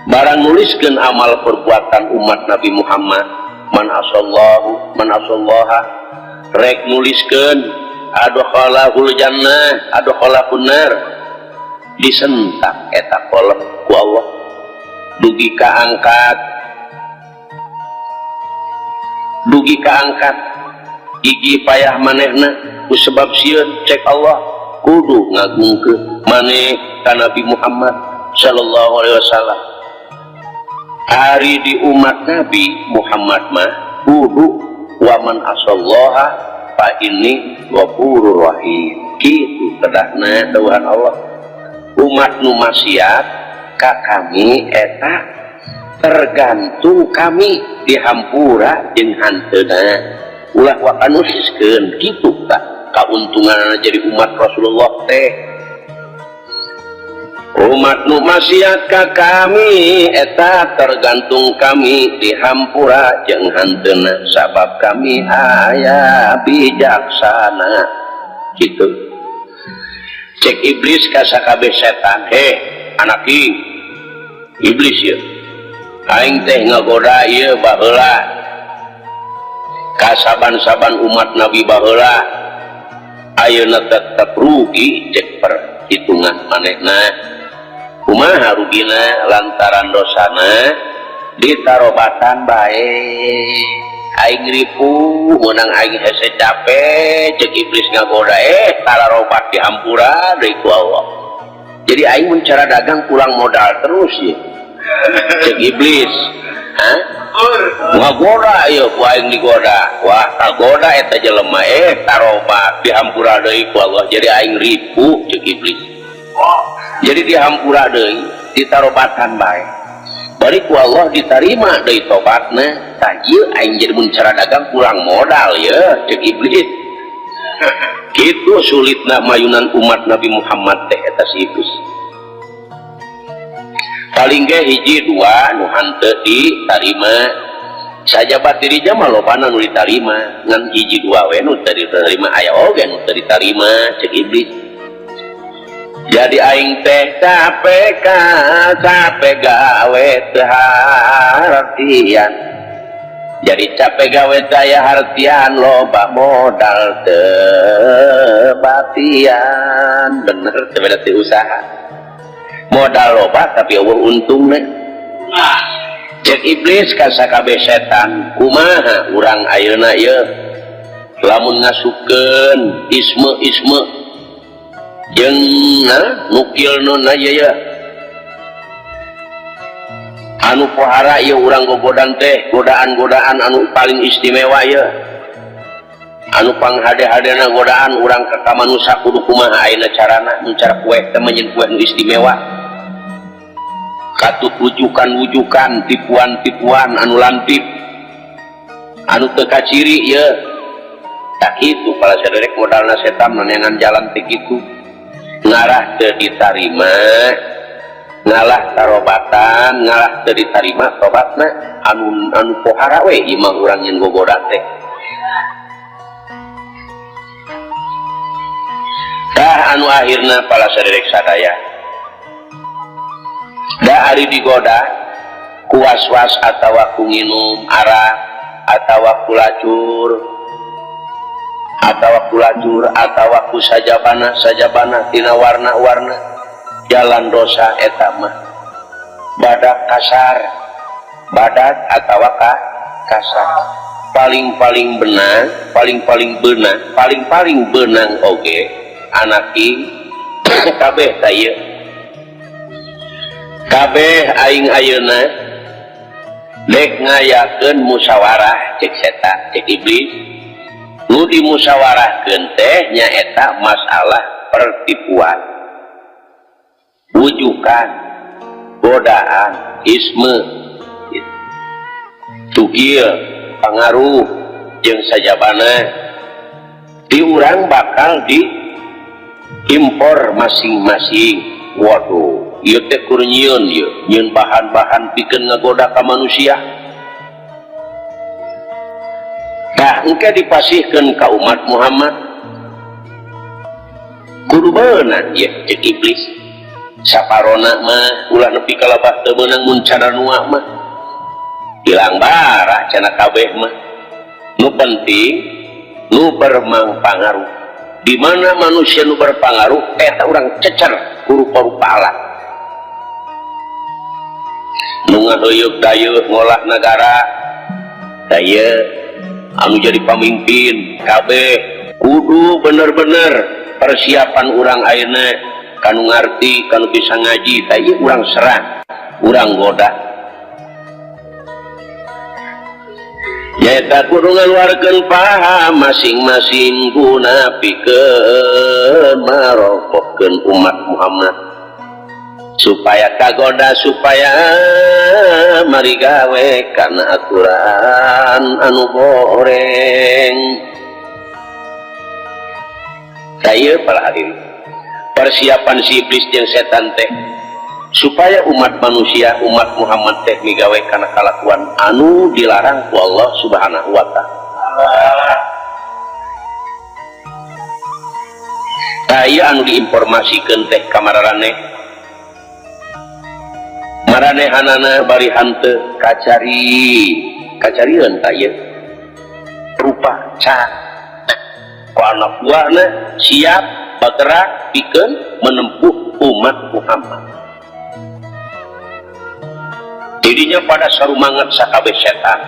Barang nuliskeun amal perbuatan umat Nabi Muhammad, man asallahu man asallaha, rek nuliskeun adkhalahul jannah adkhalahun nar, disentak eta kolem ku Allah dugi kaangkat, dugi kaangkat gigi payah manehna ku sebab sieun. Cek Allah kudu ngagungkeun maneh ka Nabi Muhammad sallallahu alaihi wasallam. Ari di umat Nabi Muhammad mah kudu waman asallaha fa inni ghafurur rahim, kitu kedahna dawuhan Allah. Umat nu maksiat ka kami eta tergantung kami dihampura jeung hanteuna, ulah waka nuliskeun kitu tah kauntunganna jadi umat Rasulullah teh. Umat nu maksiat ka kami eta tergantung kami dihampura jeung hanteuna, sabab kami aya bijaksana kitu. Cek iblis ka sakabeh setan, heh anak ing iblis ye, aing teh ngagoda ieu baheula ka saban-saban umat Nabi baheula, ayeuna tetep rugi cek perhitungan manehna. Kumaha rugina? Lantaran dosana ditarobatan bae, aing ripuh meunang aing hese capek. Cek iblis ngagoda, tararobat dihampura deui ku Allah, jadi aing mun cara dagang kurang modal terus ye. Cek iblis, hah? Ngagoda ieu ku aing digoda, wah kagoda eta jelema, tarobat dihampura deui ku Allah, jadi aing ripuh cek iblis. Jadi dihampura deui, ditarobatan bae, bari ku Allah ditarima deui tobatna. Tah ieu aing jadi mun cara dagang kurang modal ye cek iblis. Kitu sulitna mayunan umat Nabi Muhammad teh eta si iblis. Paling ge hiji dua nu hanteu ditarima, sajabat dirinya mah lobana nu ditarima, ngan hiji dua we nu teu diterima, aya oge nu teu ditarima cek iblis. Jadi aing teh capek capek gawe teu hartian, jadi capek gawe daya hartian, loba modal teu batian. Bener teu beda teu usaha, modal loba tapi eueuh untungna. Cek iblis ka sakabeh setan kumaha urang ayeuna ieu lamun ngasupkeun isme-isme jeung nukil nona ieu ya anu pohara ieu urang gogodan teh godaan-godaan anu paling istimewa ieu anu panghade-hadena godaan urang ka manusia kudu kumaha ayeuna carana mun cara kueh teh menyeun kueh nu istimewa katut wujukan-wujukan tipuan-tipuan anu lantip anu teu kaciri ieu tak kitu pala saderek modalna setan manengan jalan teh kitu ngarah teu ditarima ngalah tarobatan ngalah teu ditarima tobatna anu anu pohara we ieu mah urang nyeun gogoda teh. Dah anu akhirna pala saderek sadaya da ari digoda ku was-was atawa ku nginum arak atawa ku lacur atawa ku lacur atawa ku sajabana sajabana tina warna-warna jalan dosa eta mah badak kasar badak atawa kasar paling-paling benang paling-paling benang paling-paling benang oge anaki kabeh ta ieu kabeh aing ayeuna dek ngayakeun musyawarah cek setan cek iblis nu dimusyawarahkeun teh nyaeta masalah pertipuan wujukan godaan isme tukil pangaruh jeung sajabana di urang bakal diimpor masing-masing. Waduh ieu teh kur nyieun ieu nyieun bahan-bahan pikeun ngagoda ka manusia. Tah engke dipasihkeun ka umat Muhammad kudu beunang ieu cek iblis saparona mah ulah nepi ka labah teu meunang mun caranua mah hilang bara cenah kabeh mah nu penting nu bermangpangaruh di mana manusia nu berpangaruh eta urang cecer ku rupa-rupa alat nu ngaheuyeuk dayeuh ngolah nagara dayeuh anu jadi pamimpin kabeh kudu bener-bener persiapan urang ayeuna kanu ngarti kanu bisa ngaji tah ieu urang serang urang goda nyaeta kudu ngaluarkeun paham masing-masing guna pikeun marokohkeun umat Muhammad supaya kagoda supaya mari gawe kana aturan anu goreng. Tah ieu para hadirin persiapan si iblis jeung setan teh supaya umat manusia umat Muhammad teh migawe kana kalakuan anu dilarang ku Allah Subhanahu wa taala. Tah ieu anu diinformasikeun teh ka mararaneh maranehanana bari hanteu kacari kacarieun tah ieu rupa ca ku anak buahna siap bergerak pikeun menempuh umat Muhammad. Jadinya pada sarumanget sakabeh setan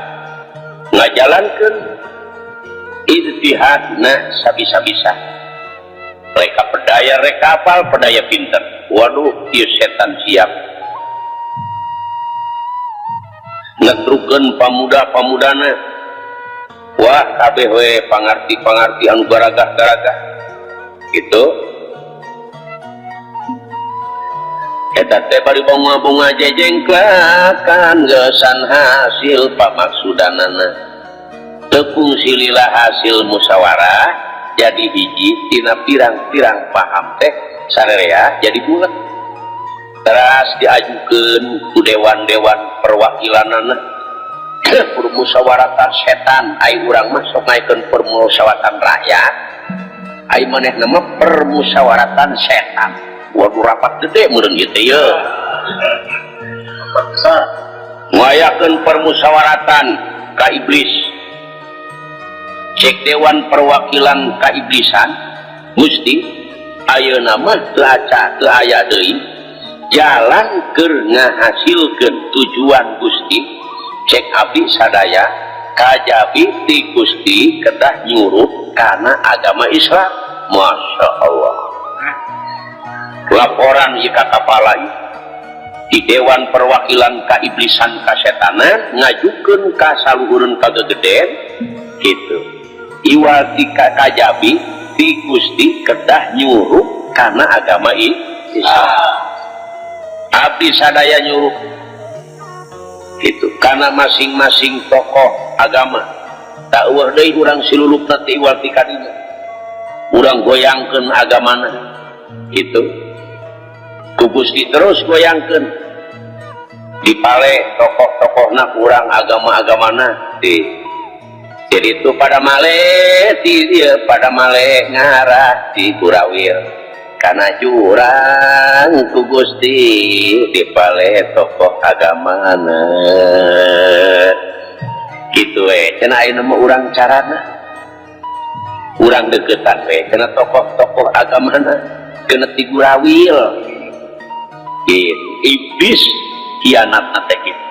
ngajalankeun ijtihadna sabisa-bisa reka pedaya reka apal pedaya pinter. Waduh ieu setan siap ngetrukeun pamuda-pamudana wah kabeh we pangarti-pangarti anu garagah-garagah gitu eta teh bari bunga-bunga jejengklakan geusan hasil pamaksudanana tepung silila hasil musyawarah jadi hiji tina pirang-pirang paham teh sarerea jadi bulat teras diajukeun ku dewan-dewan perwakilanana permusyawaratan setan ai urang mah sok ngaikeun permusyawaratan rakyat ai manehna mah permusyawaratan setan. Waduh rapat gede meureun ieu teh ye ngayakeun permusyawaratan ka iblis cek dewan perwakilan ka iblisan Gusti ayeuna mah teu aca teu aya deui jalan keur ngahasilkeun tujuan Gusti Cek abdi sadaya kajabi ti Gusti kedah nyuruh kana agama Islam. Masya Allah. Laporan ieu ka kapala di Dewan Perwakilan Kaiblisan Kasetanan ngajukeun ka saluhureun kagegeden gitu. Iwal ti kajabi ti Gusti kedah nyuruh kana agama Islam. Abdi sadaya nyuruh gitu karena masing-masing tokoh agama tak eueuh deui urang silulupna teh iwal ti kadinya. Urang goyangkeun agamana gitu. Ku Gusti terus goyangkeun dipale tokoh-tokohna kurang agama-agamana di jadi itu pada male di dia pada male ngarah di Gurawir karena jurang ku Gusti dipale tokoh agamana gitu we cenah ayeuna mah urang carana urang deukeutan we cenah tokoh-tokoh agamana kena ti Gurawil. Iblis kianat teh kitu.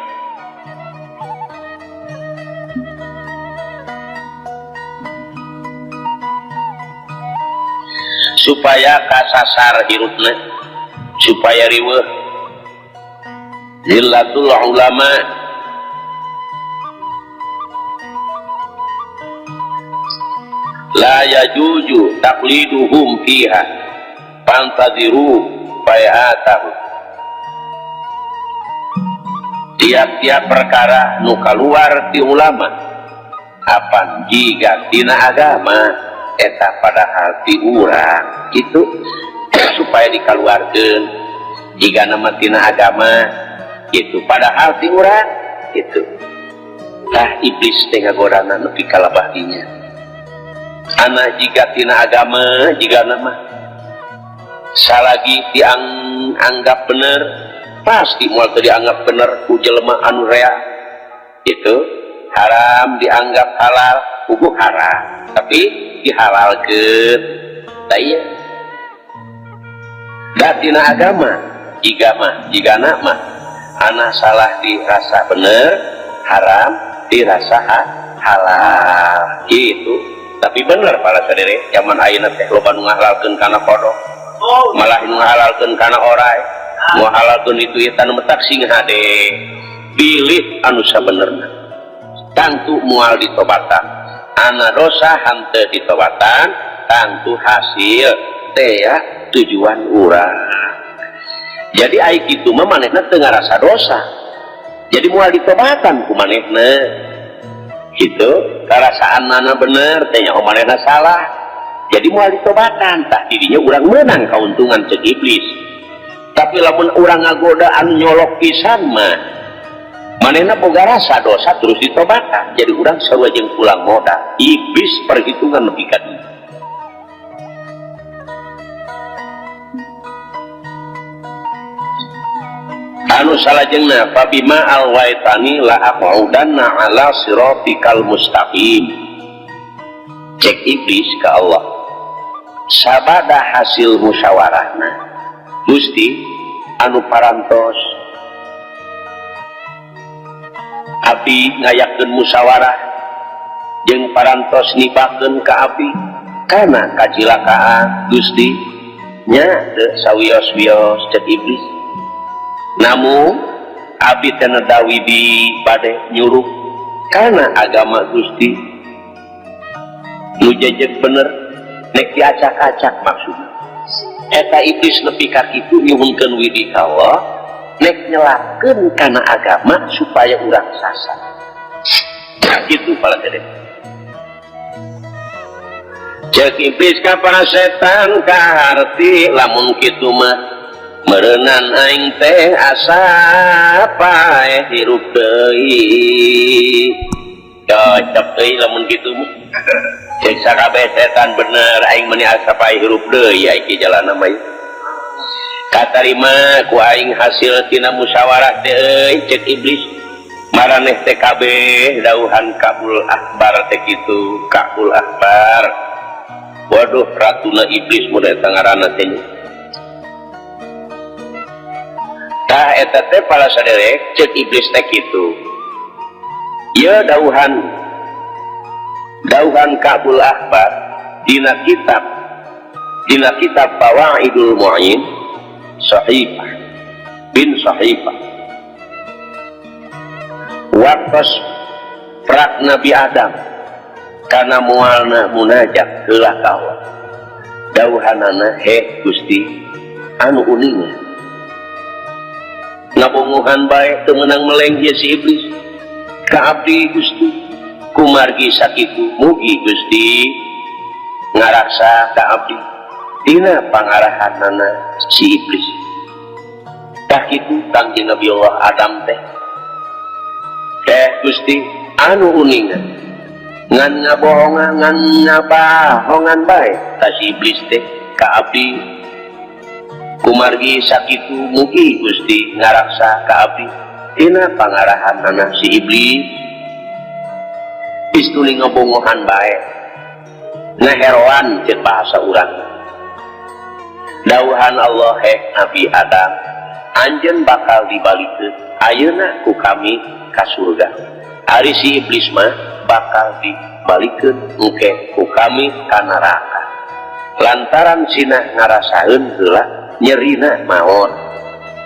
Supaya kasasar hirupna, supaya riweuh. Zillatul ulama la yajuju taqliduhum fiha fantadiru bay'atahu. Tiap-tiap perkara nu kaluar ti ulama apan jiga tina agama eta padahal ti urang itu supaya dikaluarkeun jiga nama tina agama itu padahal ti urang itu tah iblis teh ngagodana nepi ka labah dinya ana jiga tina agama jiga nama salagi dianggap bener pasti moal teu dianggap bener ku jelema anu rea itu haram dianggap halal kudu haram tapi dihalalkeun tah ieu da tina agama jiga mah jigana mah ana salah dirasa bener haram dirasa halal gitu. Tapi bener para sadere zaman ayeuna teh loba nu ngahalalkeun kana kodok malah nu ngahalalkeun kana orai ngahalalkeun itu eta nu metak sing hade pilih anu sabenerna tangtu moal ditobatan ana dosa hanteu ditobatan tangtu hasil teh ya tujuan urang. Jadi ai kitu mah manehna teu ngarasa dosa jadi moal ditobatan ku manehna gitu karasaan mana bener teh nya manehna salah jadi moal ditobatan tah didinya urang meunang kauntungan ceuk iblis. Tapi lamun urang ngagoda anu nyolok pisan mah manehna boga rasa dosa terus ditobatan jadi urang sarua jeung pulang modal iblis perhitungan nepi ka dieu. Anu salajengna fabima alwaitani la aqudanna ala siratikal mustaqim. Cek iblis ka Allah sabada hasil musyawarahna Gusti anu parantos abdi ngayakeun musyawarah jeung parantos nibakeun ka abdi kana kacilakaan Gusti nya teu sawios-wios cek iblis. Namun abdi teh nedawi di bade nyuruh kana agama Gusti nu jejeg bener nek diacak-acak maksudna eta iblis nepi ka kitu nyuhunkeun widi ka Allah nek nyelakeun kana agama supaya urang sasar kitu para dedek. Cek iblis ka para setan kaharti lamun kitu mah meureunan aing teh asa paeh hirup deui cocok deui lamun kitu mah. Cek sakabeh setan bener aing meuni asa paeh hirup deui iki jalanna mah. Katarima ku aing hasil tina musyawarah teh euy cek iblis maraneh teh kabeh dauhan Kabul Akbar teh kitu Kabul Akbar. Waduh ratuna iblis mun eta ngaranna teh. Tah eta teh para saderek cek iblis teh kitu. Ieu dauhan dauhan Ka'bul Ahbar dina kitab Fawaidul Mu'in Sahifah bin Sahifah. Waktos prak Nabi Adam karena mualna munajat heula ka Allah, dauhanana, "Heh Gusti, anu uninga ngabongohan bae, teu meunang meleng ieu si iblis ka abdi. Gusti, kumargi sakitu mugi Gusti ngaraksa ka abdi tina pangarahanana si iblis." Tah kitu Kangjeng Nabi Allah Adam teh, "Teh Gusti, anu uninga ngan ngabohongan, ngan ngabahongan bae ka si iblis teh ka abdi. Kumargi sakitu mugi Gusti ngaraksa ka abdi tina pangarahanana si iblis." Istuli ngabongohan bae, ngaheroan cek bahasa urang. Dauhan Allah, "Heh Nabi Adam, anjeun bakal dibalikeun ayeuna ku kami ka surga. Ari si iblis mah bakal dibalikeun engke ku kami ka neraka, lantaran sina ngarasaeun heula nyerina maot."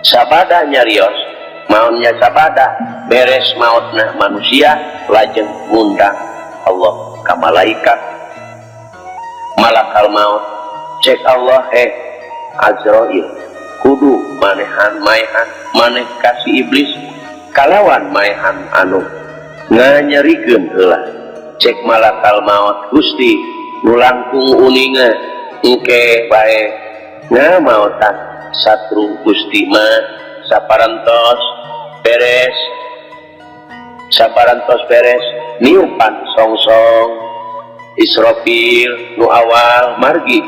Sabada nyarios maonnya, sabada beres maotna manusia, lajeng ngundang Allah ka malaikat malakal maut. Cek Allah, "Eh Azrail, kudu manehan maehan maneh ka si iblis kalawan maehan anu nganyerikeun heula." Cek malakal maut, "Gusti, nu langkung uninga engke bae ngamaotan satru Gusti mah." Saparantos beres, saparantos beres niupan song-song Israfil nu awal, margi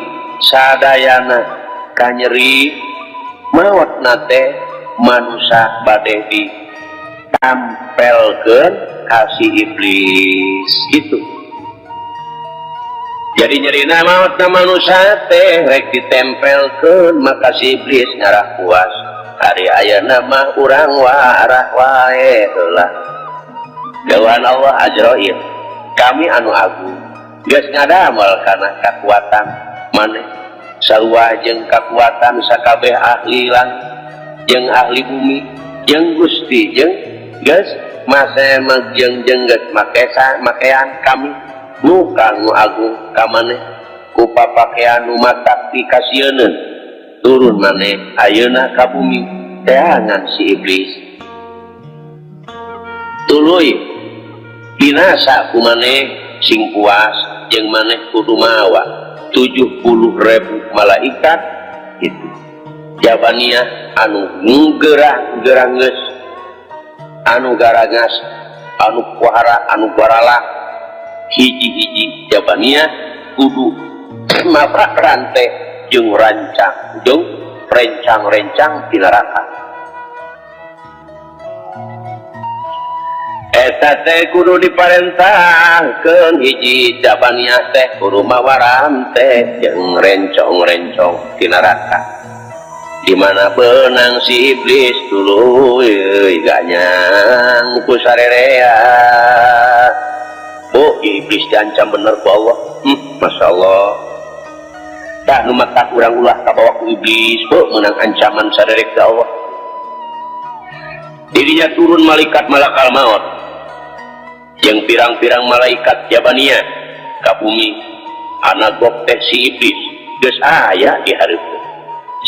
sadayana kanyeri maot nate manusia bade ditampelkeun ka si iblis gitu. Jadi nyerina maot na manusia teh rek ditempelkeun, maka si iblis ngarah puas. Ari ayeuna mah urang warah wae heula. Dawuhan Allah, "Azrail, kami anu agung geus ngadamel kana kakuatan maneh sarua jeung kakuatan sakabeh ahli langit jeung ahli bumi jeung Gusti jeung geus mase jeung jeung geus makesa makean kami nu kang nu agung ka maneh ku papakean nu matak dikasieun. Turun maneh ayeuna ka bumi, teangan si iblis, tuluy binasa ku maneh. Sing puas, jeung maneh kudu mawa 70.000 malaikat itu Jabaniah anu gerah geranges, anu garagas, anu puhara, anu baralah. Hiji-hiji Jabaniah kudu mabrak rantai jeung rancang jeung rencang-rencang di neraka. Eta teh kudu diparentahkeun hiji Jabaniah teh kudu mawa rante jeung rencong-rencong di neraka, di mana benang si iblis tuluy ganyang ku sarerea. Oh, iblis diancam bener ku Allah. Masya Allah. Tah nu matak urang ulah kabawa ku iblis. Oh, menang ancaman saderek ke Allah. Dirinya turun malaikat malakal maut yang pirang-pirang malaikat Jabania ka bumi, anak teh si iblis geus aya di hareupeun.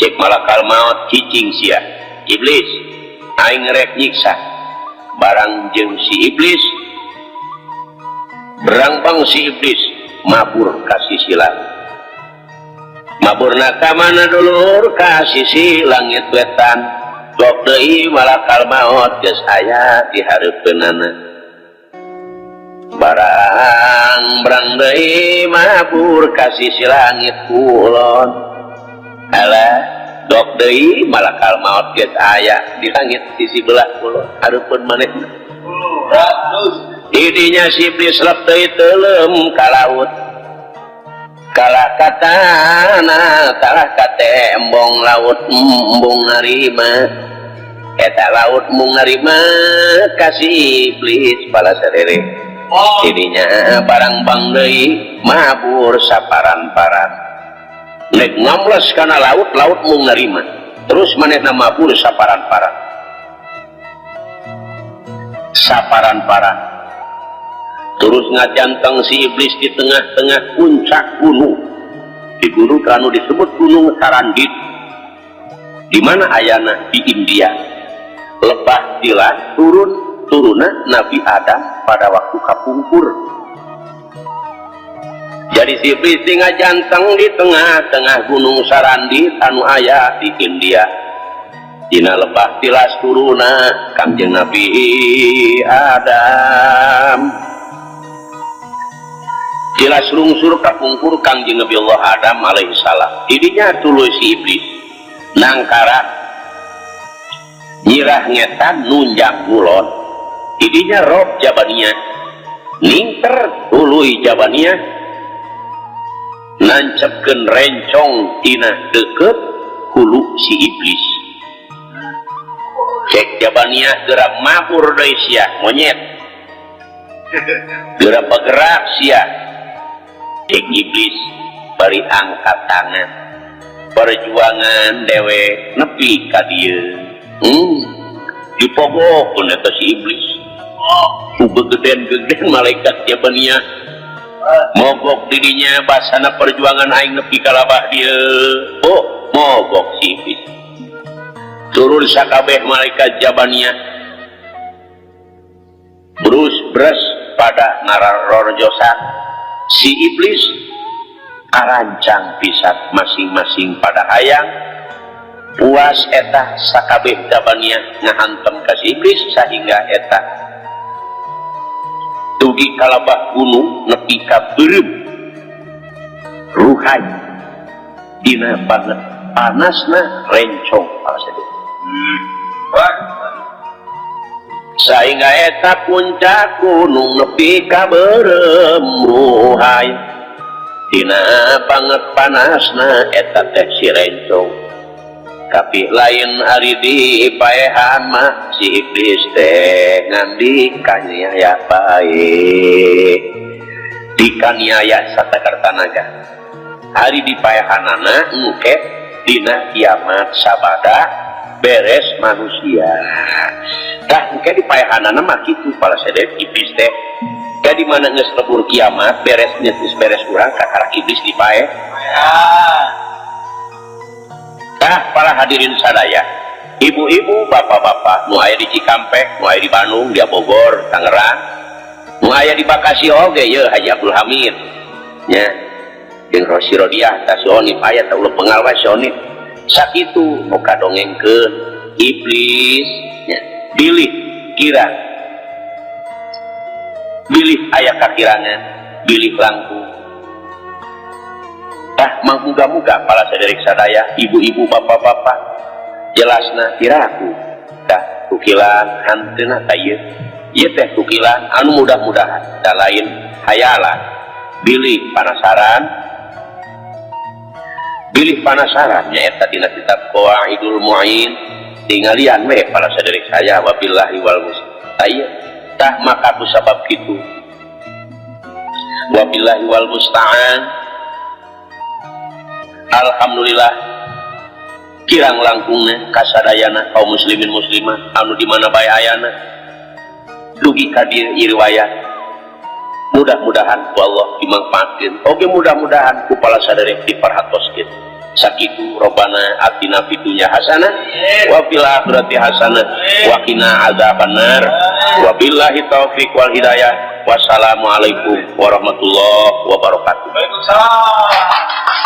Cek malakal maut, "Cicing sia iblis, aing rek nyiksa." Barang jeung si iblis berangpang, si iblis mabur ka sisi langit. Maburna ka mana, dulur? Ka sisi langit wetan. Gok deui, malakal maut geus aya di hareupeunana. Barang berang deui mabur ka sisi langit kulon. Alah, gok deui, malakal maut geus aya di langit sisi belah kulon, hareupeun manehna. Didinya si iblis lep deui teuleum ka laut, kalah ka tanah, kalah ka tembong laut, embung narima. Eta laut mung narima kasih iblis bala serere. Oh. Dirinya barang bang deui mabur saparan-paran. Nek ngamles kana laut, laut mung narima. Terus manehna mabur saparan-paran. Saparan-paran. Terus ngajanteng si iblis di tengah-tengah puncak gunung. Di gunung anu disebut Gunung Sarandit. Di mana ayana? Di India. Lebah tilah turun turuna Nabi Adam pada waktu kapungkur. Jadi si iblis ngajanteng di tengah-tengah Gunung Sarandit anu aya di India. Dina lebah tilas turuna Kangjeng Nabi Adam. Tilas lungsur kapungkur Kangjeng Nabi Allah Adam alaihi salam. Didinya tuluy si iblis nangkara nyirah ngetan nunjang ngulon. Didinya rob jabania ningter tuluy jabania nancepkeun rencong tina deket hulu si iblis. Cek jabania gerak mabur deui sia monyet, gerak bergerak sia. Cek iblis bari angkat tangan perjuangan dewe nepi ka dieu. Dipogokeun eta si iblis. Geden-geden malaikat jabania mogok didinya basana perjuangan aing nepi ka labah dieu. Oh, mogok si iblis. Turun sakabeh malaikat jabania. Terus beres pada ngararorjosan si iblis arancang pisan masing-masing pada hayang puas eta sakabeh jabania ngahantem ka si iblis sehingga eta dugi kalabah gunung nepi ka beureum ruhai dina banget panasna rencong alasan sehingga eta puncak gunung nepi ka beureum ruhai dina banget panasna eta teh si rencong. Tapi lain ari di paehan mah si iblis teh ngan dikaniaya bae, dikaniaya satakartanaga. Ari di paehanana engke dina kiamat sabada beres manusia. Tah engke di paehanana mah kitu para sedek iblis teh. Jadi mana geus lebur kiamat beres geus beres urang kakarak iblis di paeh. Tah para hadirin sadaya, ibu-ibu, bapak-bapak, nu aya di Cikampek, nu aya di Bandung, di Bogor, Tangerang, nu aya di Bekasi oge ye Haji Abdul Hamid nya jeung Rosi Rodiah tah si Onif aya tah ulah pengal wae si Onif. Sakitu nu kadongengkeun iblis nya bilih kira bilih aya kakirangan bilih langkung. Tah mangmuga-muga para saderek sadaya, ibu-ibu, bapak-bapak jelasna kiraku tah tukilan hanteuna ta ieu. Ieu teh tukilan anu mudah-mudahan da lain hayalan bilih panasaran. Bilih panasaran nyaeta dina kitab Qawaidul Mu'in tingalian we para saderek saya wabillahi wal musta'an. Tah maka ku sabab kitu wabillahi wal musta'an. Alhamdulillah kirang langkungna kasadayana kaum muslimin muslimah anu di mana bae ayana dugi ka dieu ieu riwayat mudah-mudahan ku Allah dimanfaatkeun oge mudah-mudahan ku para saderek diperhatoskeun. Sakitu robbana atina fid dunya hasanah wa fil akhirati hasanah wa qina adzabannar. Wabillahi taufik wal hidayah. Wassalamualaikum warahmatullahi wabarakatuh. Waalaikumsalam.